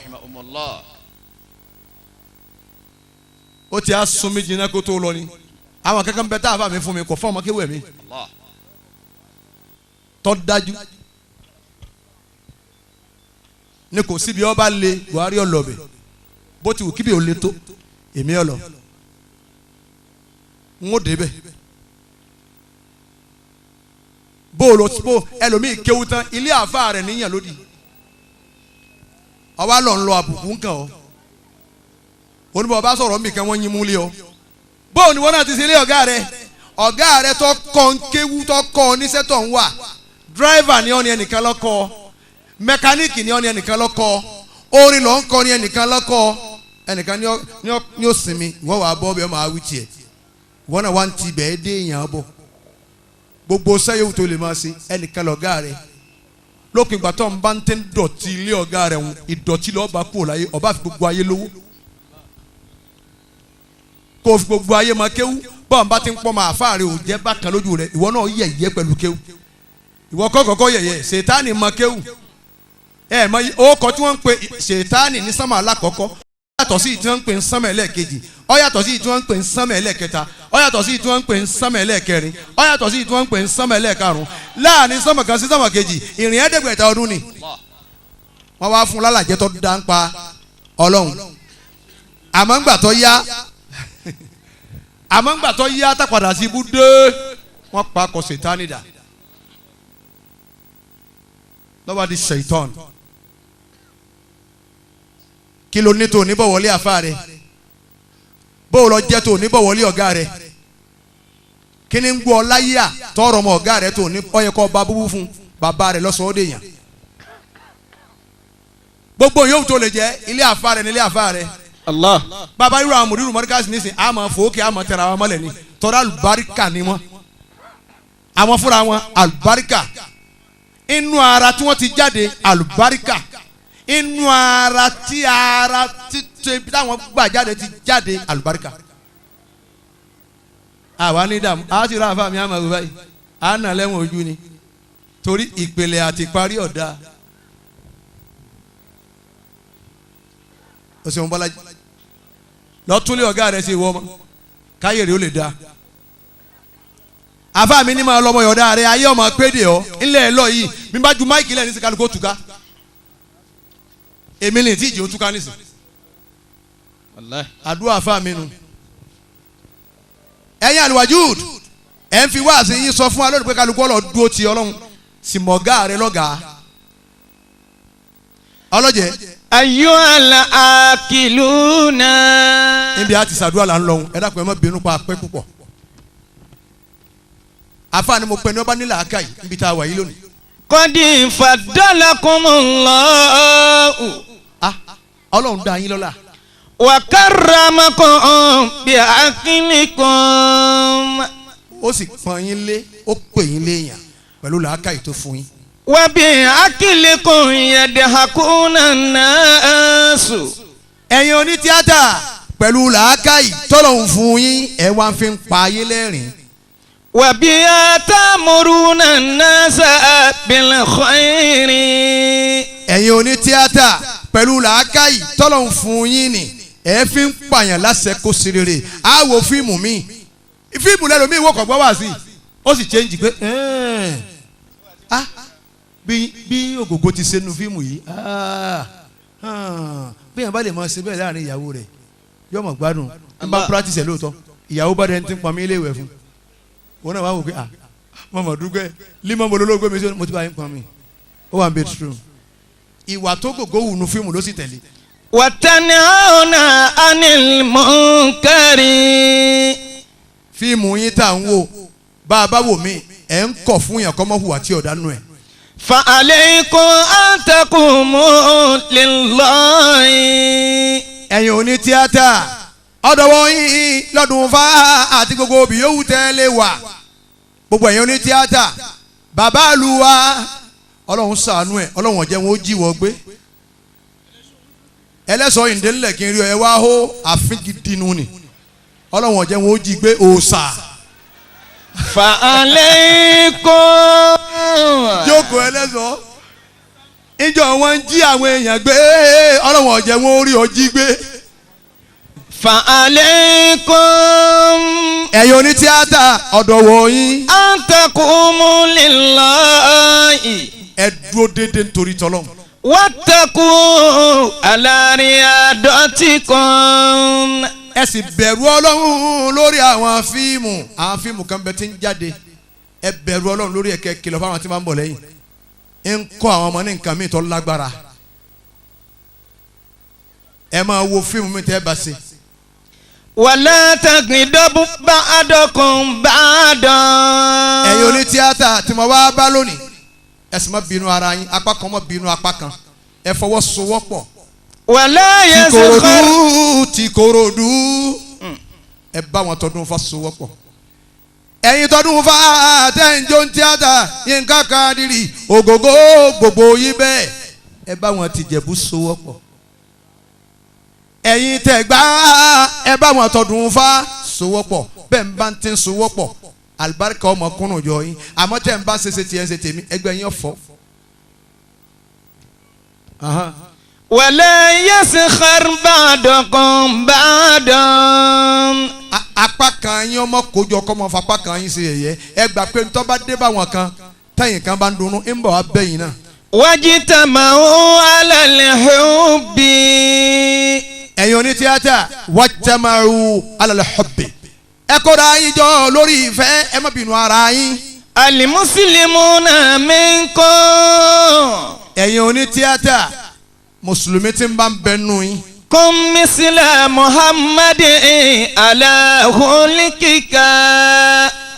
Ó ti á sun mi jìnnà kó tó lọ ni. Àwọn kankan bẹ tá àfa mi fún mi kò fún ọmọ kéwẹ̀ mi. Tọ́ dájú. Ní kò síbi ọba le Buhari ọlọ́bẹ̀ bó ti wù kíbi ò le tó èmi ọlọ n ó débẹ̀ bó o lọ bó ẹlòmíì kéwú tán ilé àfa rẹ̀ níyàn lódì ọba lọ ń lọ àbùkù nǹkan ọ oníbọ̀ ọba sọ̀rọ̀ nbìkan wọ́n yín mú lé ọ bó o ní wọ́n náà ti ṣe ilé ọ̀gá rẹ̀ ọ̀gá rẹ̀ tó kọ́ ń kéwú tó kọ́ ọ níṣẹ́ tó ń wà dírẹ́fà ni ọ́ ni ẹnìkan lọ́kọ́ mẹkáníìkì ni ọ́ ni ẹnìkan lọ́kọ́ orin ló ń kọ́ ni ẹnìkan lọ́kọ́ ẹnìkan ni ó sinmi ìwọ wàá bọ́ bẹ́ẹ̀ máa wí tiẹ̀ ìwọ náà wá ń ti bẹ́ẹ̀ dé èèyàn bọ̀ gbogbo sẹ́yìn tó lè máa ṣe ẹnìkan lọ́gá rẹ̀ lópin ìgbà tó ń bá ń tẹ́ ń dọ̀tí ilé ọ̀gá rẹ̀ ń ìdọ̀tí lọ́ọ́ bá kúrò láyé ọba fi gbogbo ayé lówó kó fi gbogbo ayé máa kéwú bọ́ọ̀ bá ti ń pọ́ máa fáàrí ò jẹ́ bákan lójú rẹ̀ ìwọ náà yẹ̀yẹ́ pẹ̀lú kéwú ìwọ kọ́kọ́kọ́ yẹ̀yẹ́ ṣètánì máa kéwú ẹ mọ orúkọ tí wọ́n ń pè ṣètánì ní sánmà alákọ̀ọ́kọ́ ó yàtọ̀ sí tí wọ́n ń pè ní sánmà ẹlẹ́ẹ̀kejì ó yàtọ̀ sí tí wọ́n ń pè ní sánmà ẹlẹ́ẹ̀kẹta ó yàtọ̀ sí tí wọ́n ń pè ní sánmà ẹlẹ́ẹ̀kẹrin ó yàtọ̀ sí tí wọ́n ń pè ní sánmà ẹlẹ́ẹ̀karùn láàrin sánmà kan sí sánmà kejì ìrìn ẹ̀ẹ́dẹ́gbẹ̀ta ọdún ni wọ́n wá fún lálàjẹ́ tó dá ń pa ọlọ́run àmọ́ ńgbà tó yá àmọ́ ńgbà tó yá tápadà sí ibú dé wọ́n pa akọ ṣètánì dà lọ́wọ́ di ṣèitán kí ló ní tó níbọ̀wọ́lé àfa rẹ̀ bó lọ jẹ́ tó níbọ̀wọ́lé ọ̀gá rẹ̀ kí ni ń gbọ́ láyé à tọrọ ọmọ ọ̀gá rẹ̀ tó ní ọyẹ kọ́ ba búbú fún bàbá rẹ̀ lọ́sọ̀ọ́ dè yàn gbogbo yóò tó lè jẹ́ ilé àfa rẹ̀ ní ilé àfa rẹ̀ Allah. Bàbá irú àwọn mùdírù mọ́ríkàsì nísìn àmọ́ fòókè àmọ́ tẹ̀ra àwọn mọ́lẹ̀ ni tọ́ra àlùbáríkà ni wọ́n àwọn fúnra wọn àlùbáríkà inú ara tí wọ́n ti jáde àlùbáríkà inú ara tí ara tí táwọn gbà jáde ti jáde àlùbáríkà. Àwa ní dààmú a ti ra àfa mi àmọ́ báyìí a nà lẹ́wọ̀n ojú ni torí ìpìlẹ̀ àti parí ọ̀dà. O ṣeun Bọ́lájí lọ́túnlé ọ̀gá rẹ̀ ṣe ìwọ ọmọ káyèrè ó lè da. Àfa mi ní máa lọ́mọ yọ̀ọ̀dá rẹ̀ ayé ọmọ péde ọ ńlẹ̀ ẹ̀ lọ yìí mi bá ju máìkì lẹ́yìn sí kálukó tuka èmi lè tí ìjì ó túká nísìn. Àdúrà àfa mi nu. Ẹ̀yin àlùwàjúùd ẹ̀ ń fi wáàsí yín sọ fún wa lónìí pé kálukú ọlọ́ dúró ti ọlọ́run sì mọ̀gá rẹ lọ́gàá. Ọlọ́jẹ́. Ayyuhal akiluna. Níbi àti sàdúrà là ń lọ ẹ dákun ẹ má bínú pa pẹ́ púpọ̀. Àfa ni mo pẹ́ ní ọba nílà áká yìí níbi tá a wà yìí lónìí. Qad faddalakumullahu. Ah, Ọlọ́run dá yín lọ́lá. Wa karramakum bi aqlikum. Ó sì pọ́n yín lé ó pè yín léèyàn pẹ̀lú làákàyè tó fún yín. Wa bi aqlikum yadhakuna an-nasu. Ẹ̀yin onítíátà pẹ̀lú làákàyè tọ́lọ́run fún yín ẹ̀ wá fi ń pa ayé lẹ́rìn. Wa biha ta'muruna an-nasa bil khayri. Ẹ̀yin onítíátà pẹ̀lú làákàyè tọ́lọ́run fún yín ni ẹ̀ fi ń pààyàn láṣẹ kó ṣe rere. Á wo fíìmù mi fíìmù lẹ́nu mi ìwọ kọ̀ gbọ́ wá sí i ó sì change pé ah bí Ògògó ti ṣe nu fíìmù yìí bí yẹn bá lè máa ṣe bẹ́ẹ̀ láàrin ìyàwó rẹ̀ yóò mọ̀ gbádùn n bá practice ẹ̀ lóòótọ́ ìyàwó bá dẹni tí ń pọn mi ilé ìwẹ̀ fún òun náà wá wò pé ah mọ̀mọ́ dúpẹ́ límọ̀ mo lólógbé mi sí mo ti bá yín pọn mi ó wà ní bedroom ìwà tó gògó wù nu fíìmù ló sì tẹ̀lé. Watanhauna anil munkari. Fíìmù yín tá à ń wò bá a bá wò mí ẹ̀ ń kọ̀ fún yàn kọ́ mọ́ hùwà tí ọ̀dà nù ẹ̀. Fa alaykum an taqumu lillahi. Ẹ̀yin oní tíátà ọ̀dọ̀wọ́ yín lọ́dún fa àti gbogbo òbí yòówù tẹ́lẹ̀ wà gbogbo ẹ̀yin oní tíátà bàbá àlùwà ọlọ́run ṣàánú ẹ̀ ọlọ́run ọ̀jẹ̀ wọn ó jí wọ gbé ẹlẹ́sọ̀ ìdẹ́lẹ̀ kí n rí ọ ẹ wá hó àfin gidi nu ni ọlọ́run ọ̀jẹ̀ wọn ó jí gbé òòṣà فعليكم. Jókòó ẹlẹ́sọ̀. Ìjọ wọn ń jí àwọn èèyàn gbé, ọlọ́wọ̀n ọ̀jẹ̀ wọn ó rí ọjí gbé. فعليكم. Ẹ̀yin onítíátà ọ̀dọ̀ wọ̀nyí. أن تقوموا لله. Ẹ dúró déédéé nítorí tọ́lọ́run. واتقوا على رياضتكم. Ẹ sì bẹ̀rù Ọlọ́run lórí àwọn fíìmù. Àwọn fíìmù kan bẹ tí ń jáde. Ẹ bẹ̀rù Ọlọ́run lórí ẹ̀kẹ́ kìlọ̀ fáwọn tí máa ń bọ̀ lẹ́yìn. Ń kọ́ àwọn ọmọ ní nǹkan míì tó lágbára. Ẹ máa wo fíìmù mi tẹ́ ẹ bá ṣe. ولا تغضب بعضكم بعضا. Ẹ̀yin oní tíátà tí mo wá bá lónìí, ẹ sì má bínú ara yín, apá kan má bínú apá kan. Ẹ fọwọ́sowọ́pọ̀. ولا يسخر. Tìkòròdú Tìkòròdú, ẹ bá wọn tọdún fa sowọ́pọ̀. Ẹ̀yin tọdún fa tẹ́ǹjọ́ ń tíátà Yínká Kádírì Ògògó gbogbo yín bẹ́ẹ̀, ẹ bá wọn tìjẹ̀bú sowọ́pọ̀. Ẹ̀yin tẹ̀gbá ẹ bá wọn tọdún fa sowọ́pọ̀. Bẹ́ẹ̀ ń bá ń ti sowọ́pọ̀, alibarika ọmọ kúnnù jọ yín. Àmọ́ tẹ̀ ń bá ṣe ṣe tiẹ̀ ń ṣe tèmi, ẹgbẹ́ yín ọ̀fọ́. ولا يسخر بعضكم بعضا. Apá kan yín ọmọ kójọ kọ́ mọ fapá kan yín ṣe yẹ̀yẹ́. Ẹ gbà pé ntọ́ bá dé bá wọn kan tẹ̀yìn kan bá ń dunnú ń bọ̀ wá bẹ́yìn náà. واجتمعوا على الحب. Ẹ̀yin onítíátà wajtamaru alal hubbi, ẹ kóra yín jọ lórí ìfẹ́, ẹ má bínú ara yín. المسلمون منكم. Ẹ̀yin onítíátà mùsùlùmí tí ń bá ń bẹ nù yín. كن مثل محمد على خلقك.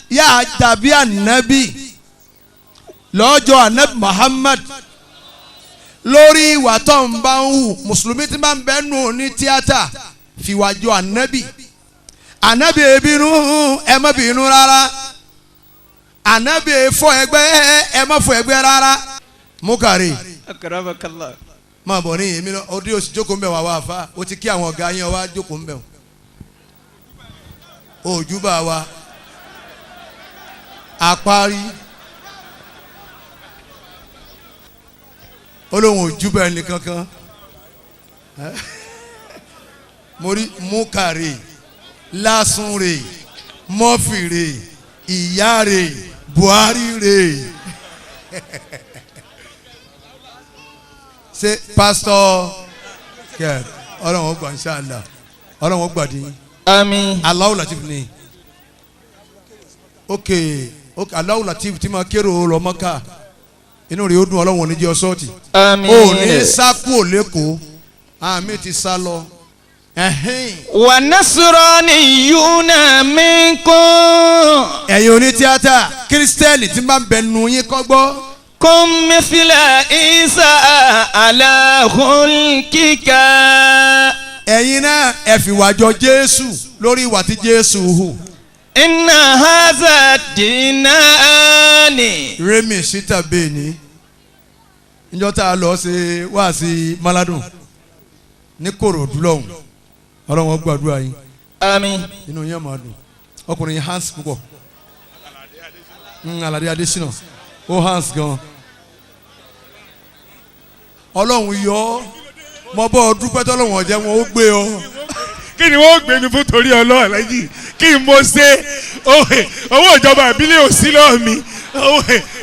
Yá a dàbí ànábì lọ́jọ́ ànábì Muhammad lórí ìwà tó ń bá ń hù. Mùsùlùmí tí bá ń bẹ nù ní tíátà fìwàjọ ànábì. Ànábì ebínú, ẹ má bínú rárá. Ànábì fọ ẹgbẹ́, ẹ má fọ ẹgbẹ́ rárá. Mukari. أكرمك الله. Máa bọ̀ ní èmi lọ ọdún yóò sì jókòó ń bẹ̀ wá wá fa o ti kí àwọn ọ̀gá yín, ọ wá jókòó ń bẹ̀ wọ́n. Òjúbà wa àparí olóhùn òjúbà ẹni kankan. Mo rí mukari lásùnrè mọ́fìrè ìyáre Buhari rè ṣe pásítọ̀ kẹ. Ọlọ́run ó gbà inshallah, Ọlọ́run ó gbàdín. آمين. Allahu Latif ni. Ok ok, Allahu Latif tí ma kérò lọ Mọ́kà, inú rẹ̀ ó dùn. Ọlọ́run ò ní jẹ́ ọ sọ́ọ̀tì. آمين. Ò ní sá kúò lẹ́kọ̀ọ́, àmì ti sá lọ. Ẹ̀hẹ́n. ونصرانيون منكم. Ẹ̀yin oní tíátà kírísítẹ́nì tí máa ń bẹ nu yín kọ́ gbọ́. كن مثل عيسى على خلقك. Ẹ̀yin náà ẹ fìwà jọ Jésù lórí ìwà tí Jésù hù. إن هذا الدينان. Rémi síta bẹ́ẹ̀ ni níjọ́ tá a lọ ṣe wá sí Maladun ní Kòròdú lọ́hùn, Ọlọ́run ó gbàdúrà yín. آمين. Inú yín á máa dùn. Ọkùnrin yìí hans púpọ̀. Aládé Adésínà ó hans gan. Ọlọ́run yọ ọ́, mo bọ́ ọ dúpẹ́ tọ́lọ́run ọ̀jẹ̀ wọn ó gbé ọ. Kí ni wọ́n gbé mi fún torí Ọlọ́run lẹ́yìn kí n mo ṣe? Owó ìjọba ìbílẹ̀ ò sí lọ́ọ̀ mi,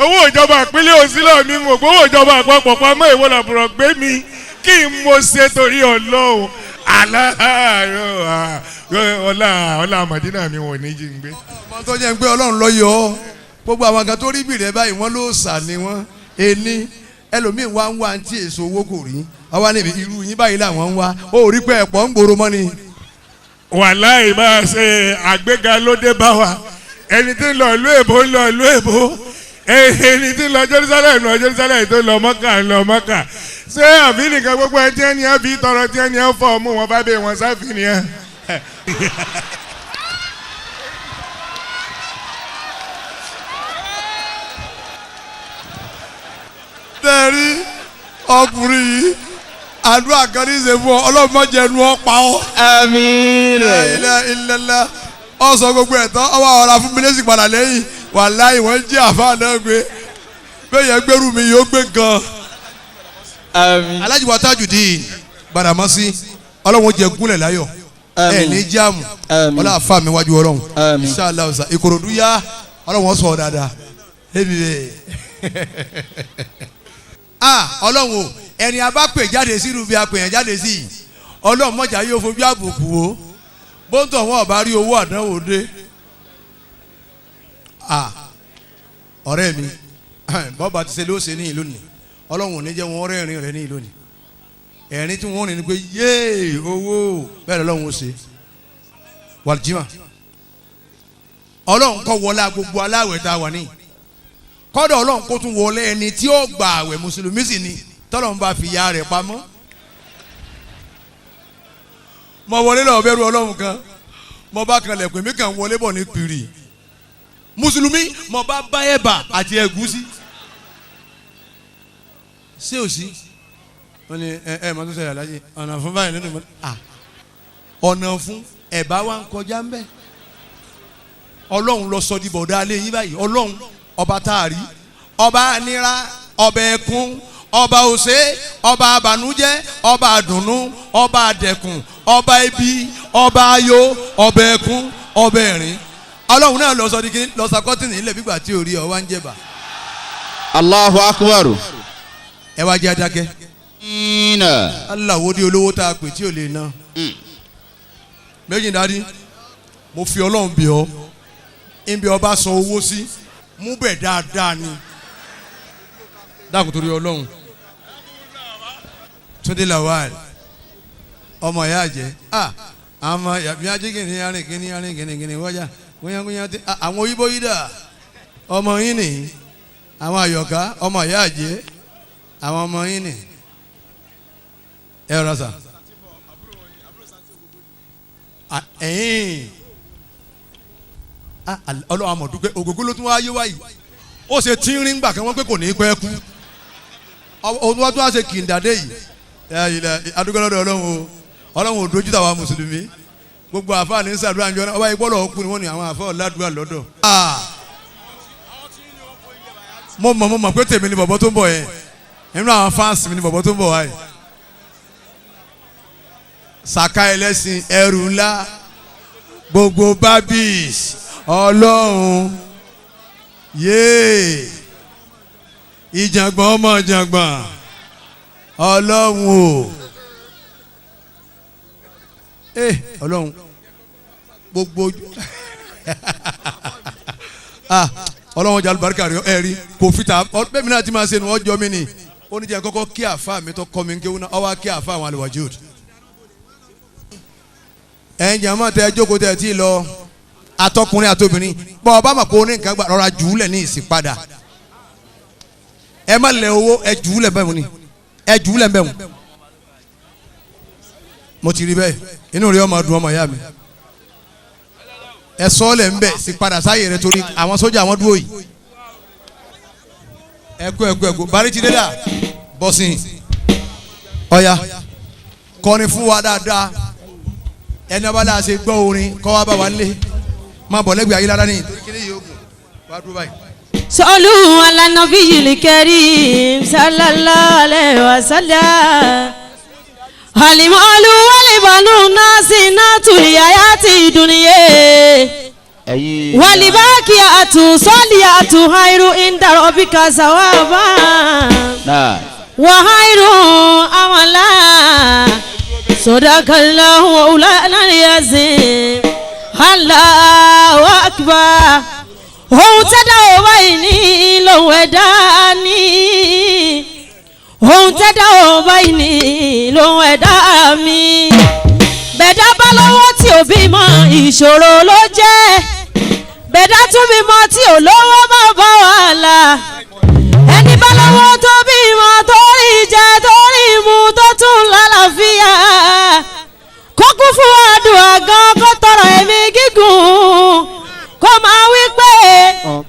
owó ìjọba ìpínlẹ̀ ò sí lọ́ọ̀ mi, mo gbowó ìjọba àpapọ̀ pamọ́, ìwọ làbùrọ̀ gbé mi. Kí n mo ṣe torí Ọlọ́run? Aláàárọ̀ ọlá ọlá Màdínà mi wọ́n ní jí n gbé. Ọmọ tó jẹ́ pé Ọlọ́run ló yọ ọ́, gbogbo àwọn kan tó rí bìrẹ̀ báyìí wọ́n ló sà ní wọ́n ení ẹlòmíín wá ń wá tí èso owó kò rí àwa níbi irú yín báyìí làwọn ń wá ó rí pé ẹ̀pọ̀ ń gbòòrò mọ́ ni. Wàláì máa ṣe àgbéga ló dé bá wa. Ẹni tí ń lọ ìlú èbó ń lọ ìlú èbó, ẹni tí ń lọ Jerusalem lọ Jerusalem, tó lọ Mọ́kà lọ Mọ́kà. Ṣé àbí nìkan gbogbo ẹ tí ẹni ẹ fi tọrọ tí ẹni ẹ fọ ọmú wọn bá bẹ wọn sáfì nìyẹn. Tẹ́rí ọkùnrin yìí, àdúrà kan ní í ṣe fún ọ, Ọlọ́run má jẹ́ ẹnu ọ pa ọ́. Àmín. La ilaha illallah. Ọ sọ gbogbo ẹ̀ tán ọwọ́ ọ̀rá fún mi lẹ́sìn padà lẹ́yìn wàláhì wọ́n jí àfa náà gbé bẹ́ẹ̀ yẹn gbẹ́rù mi yóò gbé gan. Àmín. Alhaji wa Tajudeen Gbàdàmọ́sí ọlọ́run jẹ gúnlẹ̀ láyọ̀ ẹ ní jáàmù ọlọ́run àfa mi wájú ọlọ́run inshallah ọ̀sà Ìkòròdú yá ọlọ́run sọ̀ dáadáa ẹ̀mí bẹ́ẹ̀. Ah ọlọ́run o ẹni a bá pè jáde sí irú bí a pè yẹn jáde sí yìí ọlọ́run mọ̀jà yóò fojú àbùkù o bóńtò wọn ọba rí owó àdánwò dé. Ah ọ̀rẹ́ mi bọ́ba ti ṣe ló ṣe ní ìlú ni ọlọ́run ò ní jẹ́ wọn rẹ́rìn rẹ ní ìlú ni ẹ̀rín tí wọ́n rìn ní pé yéè owó bẹ́ẹ̀ lọ́lọ́run ó ṣe wàlìjìmá ọlọ́run kọ́ wọlé gbogbo aláwẹ̀ tá a wà ní kọ́dọ̀ ọlọ́run kó tún wọlé ẹni tí ó gba àwẹ̀ mùsùlùmí sì ni tọ́lọ́run bá fi ya rẹ̀ pamọ́. Mo wọlé lọ bẹ̀rù ọlọ́run kan mo bá kan lẹ̀kùn mi kàn wọlé bọ̀ ní pìrì mùsùlùmí mo bá bá ẹ̀bà àti ẹ̀gúsí ṣé ò sí wọ́n ní ẹ ẹ mọ́tò sẹ́yìn alájí ọ̀nà fún báyìí nínú mọ́tò à ọ̀nà fún ẹ̀bá wa ń kọjá ń bẹ̀ ọlọ́run lọ sọ di bọ̀dá alẹ́ yín báyìí ọlọ́run ọba tá a rí ọba anira ọba ẹkún ọba òṣè ọba àbànújẹ́ ọba àdùnnú ọba àdẹ̀kùn ọba ibi ọba ayọ̀ ọba ẹkún ọba ẹ̀rín ọlọ́run náà lọ sọ di kí lọ sọ kọ́tìnì ilẹ̀ gbígbà tí ò rí ọ wá ń jẹ̀bà. Allahu akbar. Ẹ wá jẹ́ adákẹ́. Aláwo di olówó tá a pè tí ò lè ná. Méjì dárí mo fi ọlọ́run bì ọ́ ibi ọba sọ owó sí mú bẹ̀ dáadáa ni dákun torí ọlọ́run. Túndé Lawal ọmọ ìyá àjẹ́ àmọ́ yàbí ajé kìíní arìn kìíní arìn kìíní kìíní wọ́jà gúnyángúnyá tí àwọn oyíbó yìí dà ọmọ yín nì àwọn àyọ̀ká ọmọ ìyá àjẹ́ àwọn ọmọ yín nì ẹ rọ sà ẹ̀yìn ọlọ́run àmọ̀dúpẹ́ ògógó ló tún wá yé wáyìí ó ṣe tínrín gbà kan wọ́n pé kò ní í pẹ́ kú òun wá tún wá ṣe kìndàdé yìí adúgbò lọ́dọ̀ ọlọ́run o ọlọ́run ò dojú tàwa mùsùlùmí gbogbo àfáà ní sàdúrà njọ́ ọba yìí gbọ́dọ̀ kú ni wọ́n ní àwọn àfáà ọ̀làdúrà lọ́dọ̀. Mo mọ̀ pé tèmi ni bọ̀bọ̀ tó ń bọ̀ yẹn nínú àwọn fáǹsì mi ni bọ̀bọ̀ tó ń bọ̀ wáyìí. Sàká ẹlẹ́sìn ẹrù ńlá gbogbo babis ọlọ́run yéè ìjàngbọ̀n ọmọ ìjàngbọ̀n ọlọ́run o ọlọ́run gbogbo ọlọ́run ọjà alùbáríkà rẹ ẹ rí kò fi ta bẹ́ẹ̀ mi náà ti máa ṣe nu ọjọ́ mi ni ó ní jẹ́ kọ́kọ́ kí àfa mi tó kọ́ mi ń kéwọ́n náà ọwọ́ kí àfa àwọn àlùwàjúd. Ẹ ń jẹ́ tẹ jókòó tẹ tí lọ atọkùnrin àtobìnrin bọ́ ọba mà kó ní nǹkan gbà rọra jùúlẹ̀ ní ìsìn padà ẹ má lẹ owó ẹ jùúlẹ̀ bẹ́ẹ̀ ni ẹ jùúlẹ̀ bẹ́ẹ̀ mu mo ti rí bẹ́ẹ̀ inú rí ọmọ dùn ọmọ ìyá mi ẹ sọ́ọ̀lẹ̀ ń bẹ̀ sí padà sáyè rẹ torí àwọn sójà àwọn dúró yìí ẹkú ẹkú ẹkú bari ti dé dà bọ́sìn ọ̀ya kọrin fún wa dáadáa ẹni ọba láà ṣe gbọ́ orin kọ́ wa bá wa lé má bọ̀ lẹ́gbẹ̀ẹ́ ayélujára ní torí kí ni yóò gùn wá dúró báyìí. Sọlú alánàbíyìlì karim sallallahu alayhi wa sallam. Alimalu walibanu nasi natuli ayati duniye. Walibaki atu sali atu hairu inda rabbika sawaba. Wa hairu amala. Sadakallahu wa ulana yazim. Allahu akbar. Ohun tẹ́dá ò báyìí ní lòun ẹ̀dá ní. Ohun tẹ́dá ò báyìí ní lòun ẹ̀dá mi. Bẹ̀dá bá lọ́wọ́ tí ò bímọ ìṣòro ló jẹ́. Bẹ̀dá tún bímọ tí ò lówó má bá wàhálà. Ẹni bá lọ́wọ́ tó bímọ tó rí jẹ tó rí mu tó tún lálàáfíà. Kó kún fún àdúrà gan kó tọrọ ẹ̀mí gígùn. Kó máa wí pé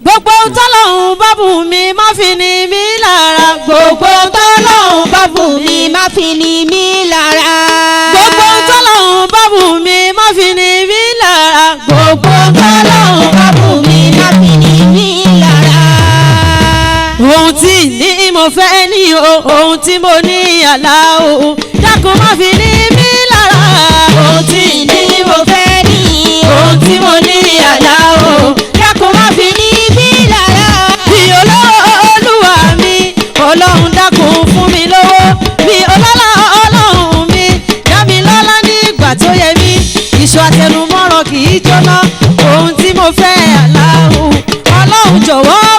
gbogbo ohun tọ́lọ́hun bá bùn mi má fi ní mí lára. Gbogbo ohun tọ́lọ́hun bá bùn mi má fi ní mí lára. Gbogbo ohun tọ́lọ́hun bá bùn mi má fi ní mí lára. Gbogbo ohun fẹ́ ní o, ohun tí mo ní Allahu, dákun má fi ní mí lára. Ohun tí ní mo fẹ́ ní, ohun tí mo ní Allahu, dákun má fi ní mí lára. Bí olówó Olúwa mi, Ọlọ́run dákun fún mi lówó. Bí ọlọ́lá Ọlọ́run mi, dá mi lọ́lá nígbà tó yẹ mí. Iṣu àtẹnumọ́ràn kì í jóná, ohun tí mo fẹ́ Allahu, Ọlọ́run jọ̀wọ́.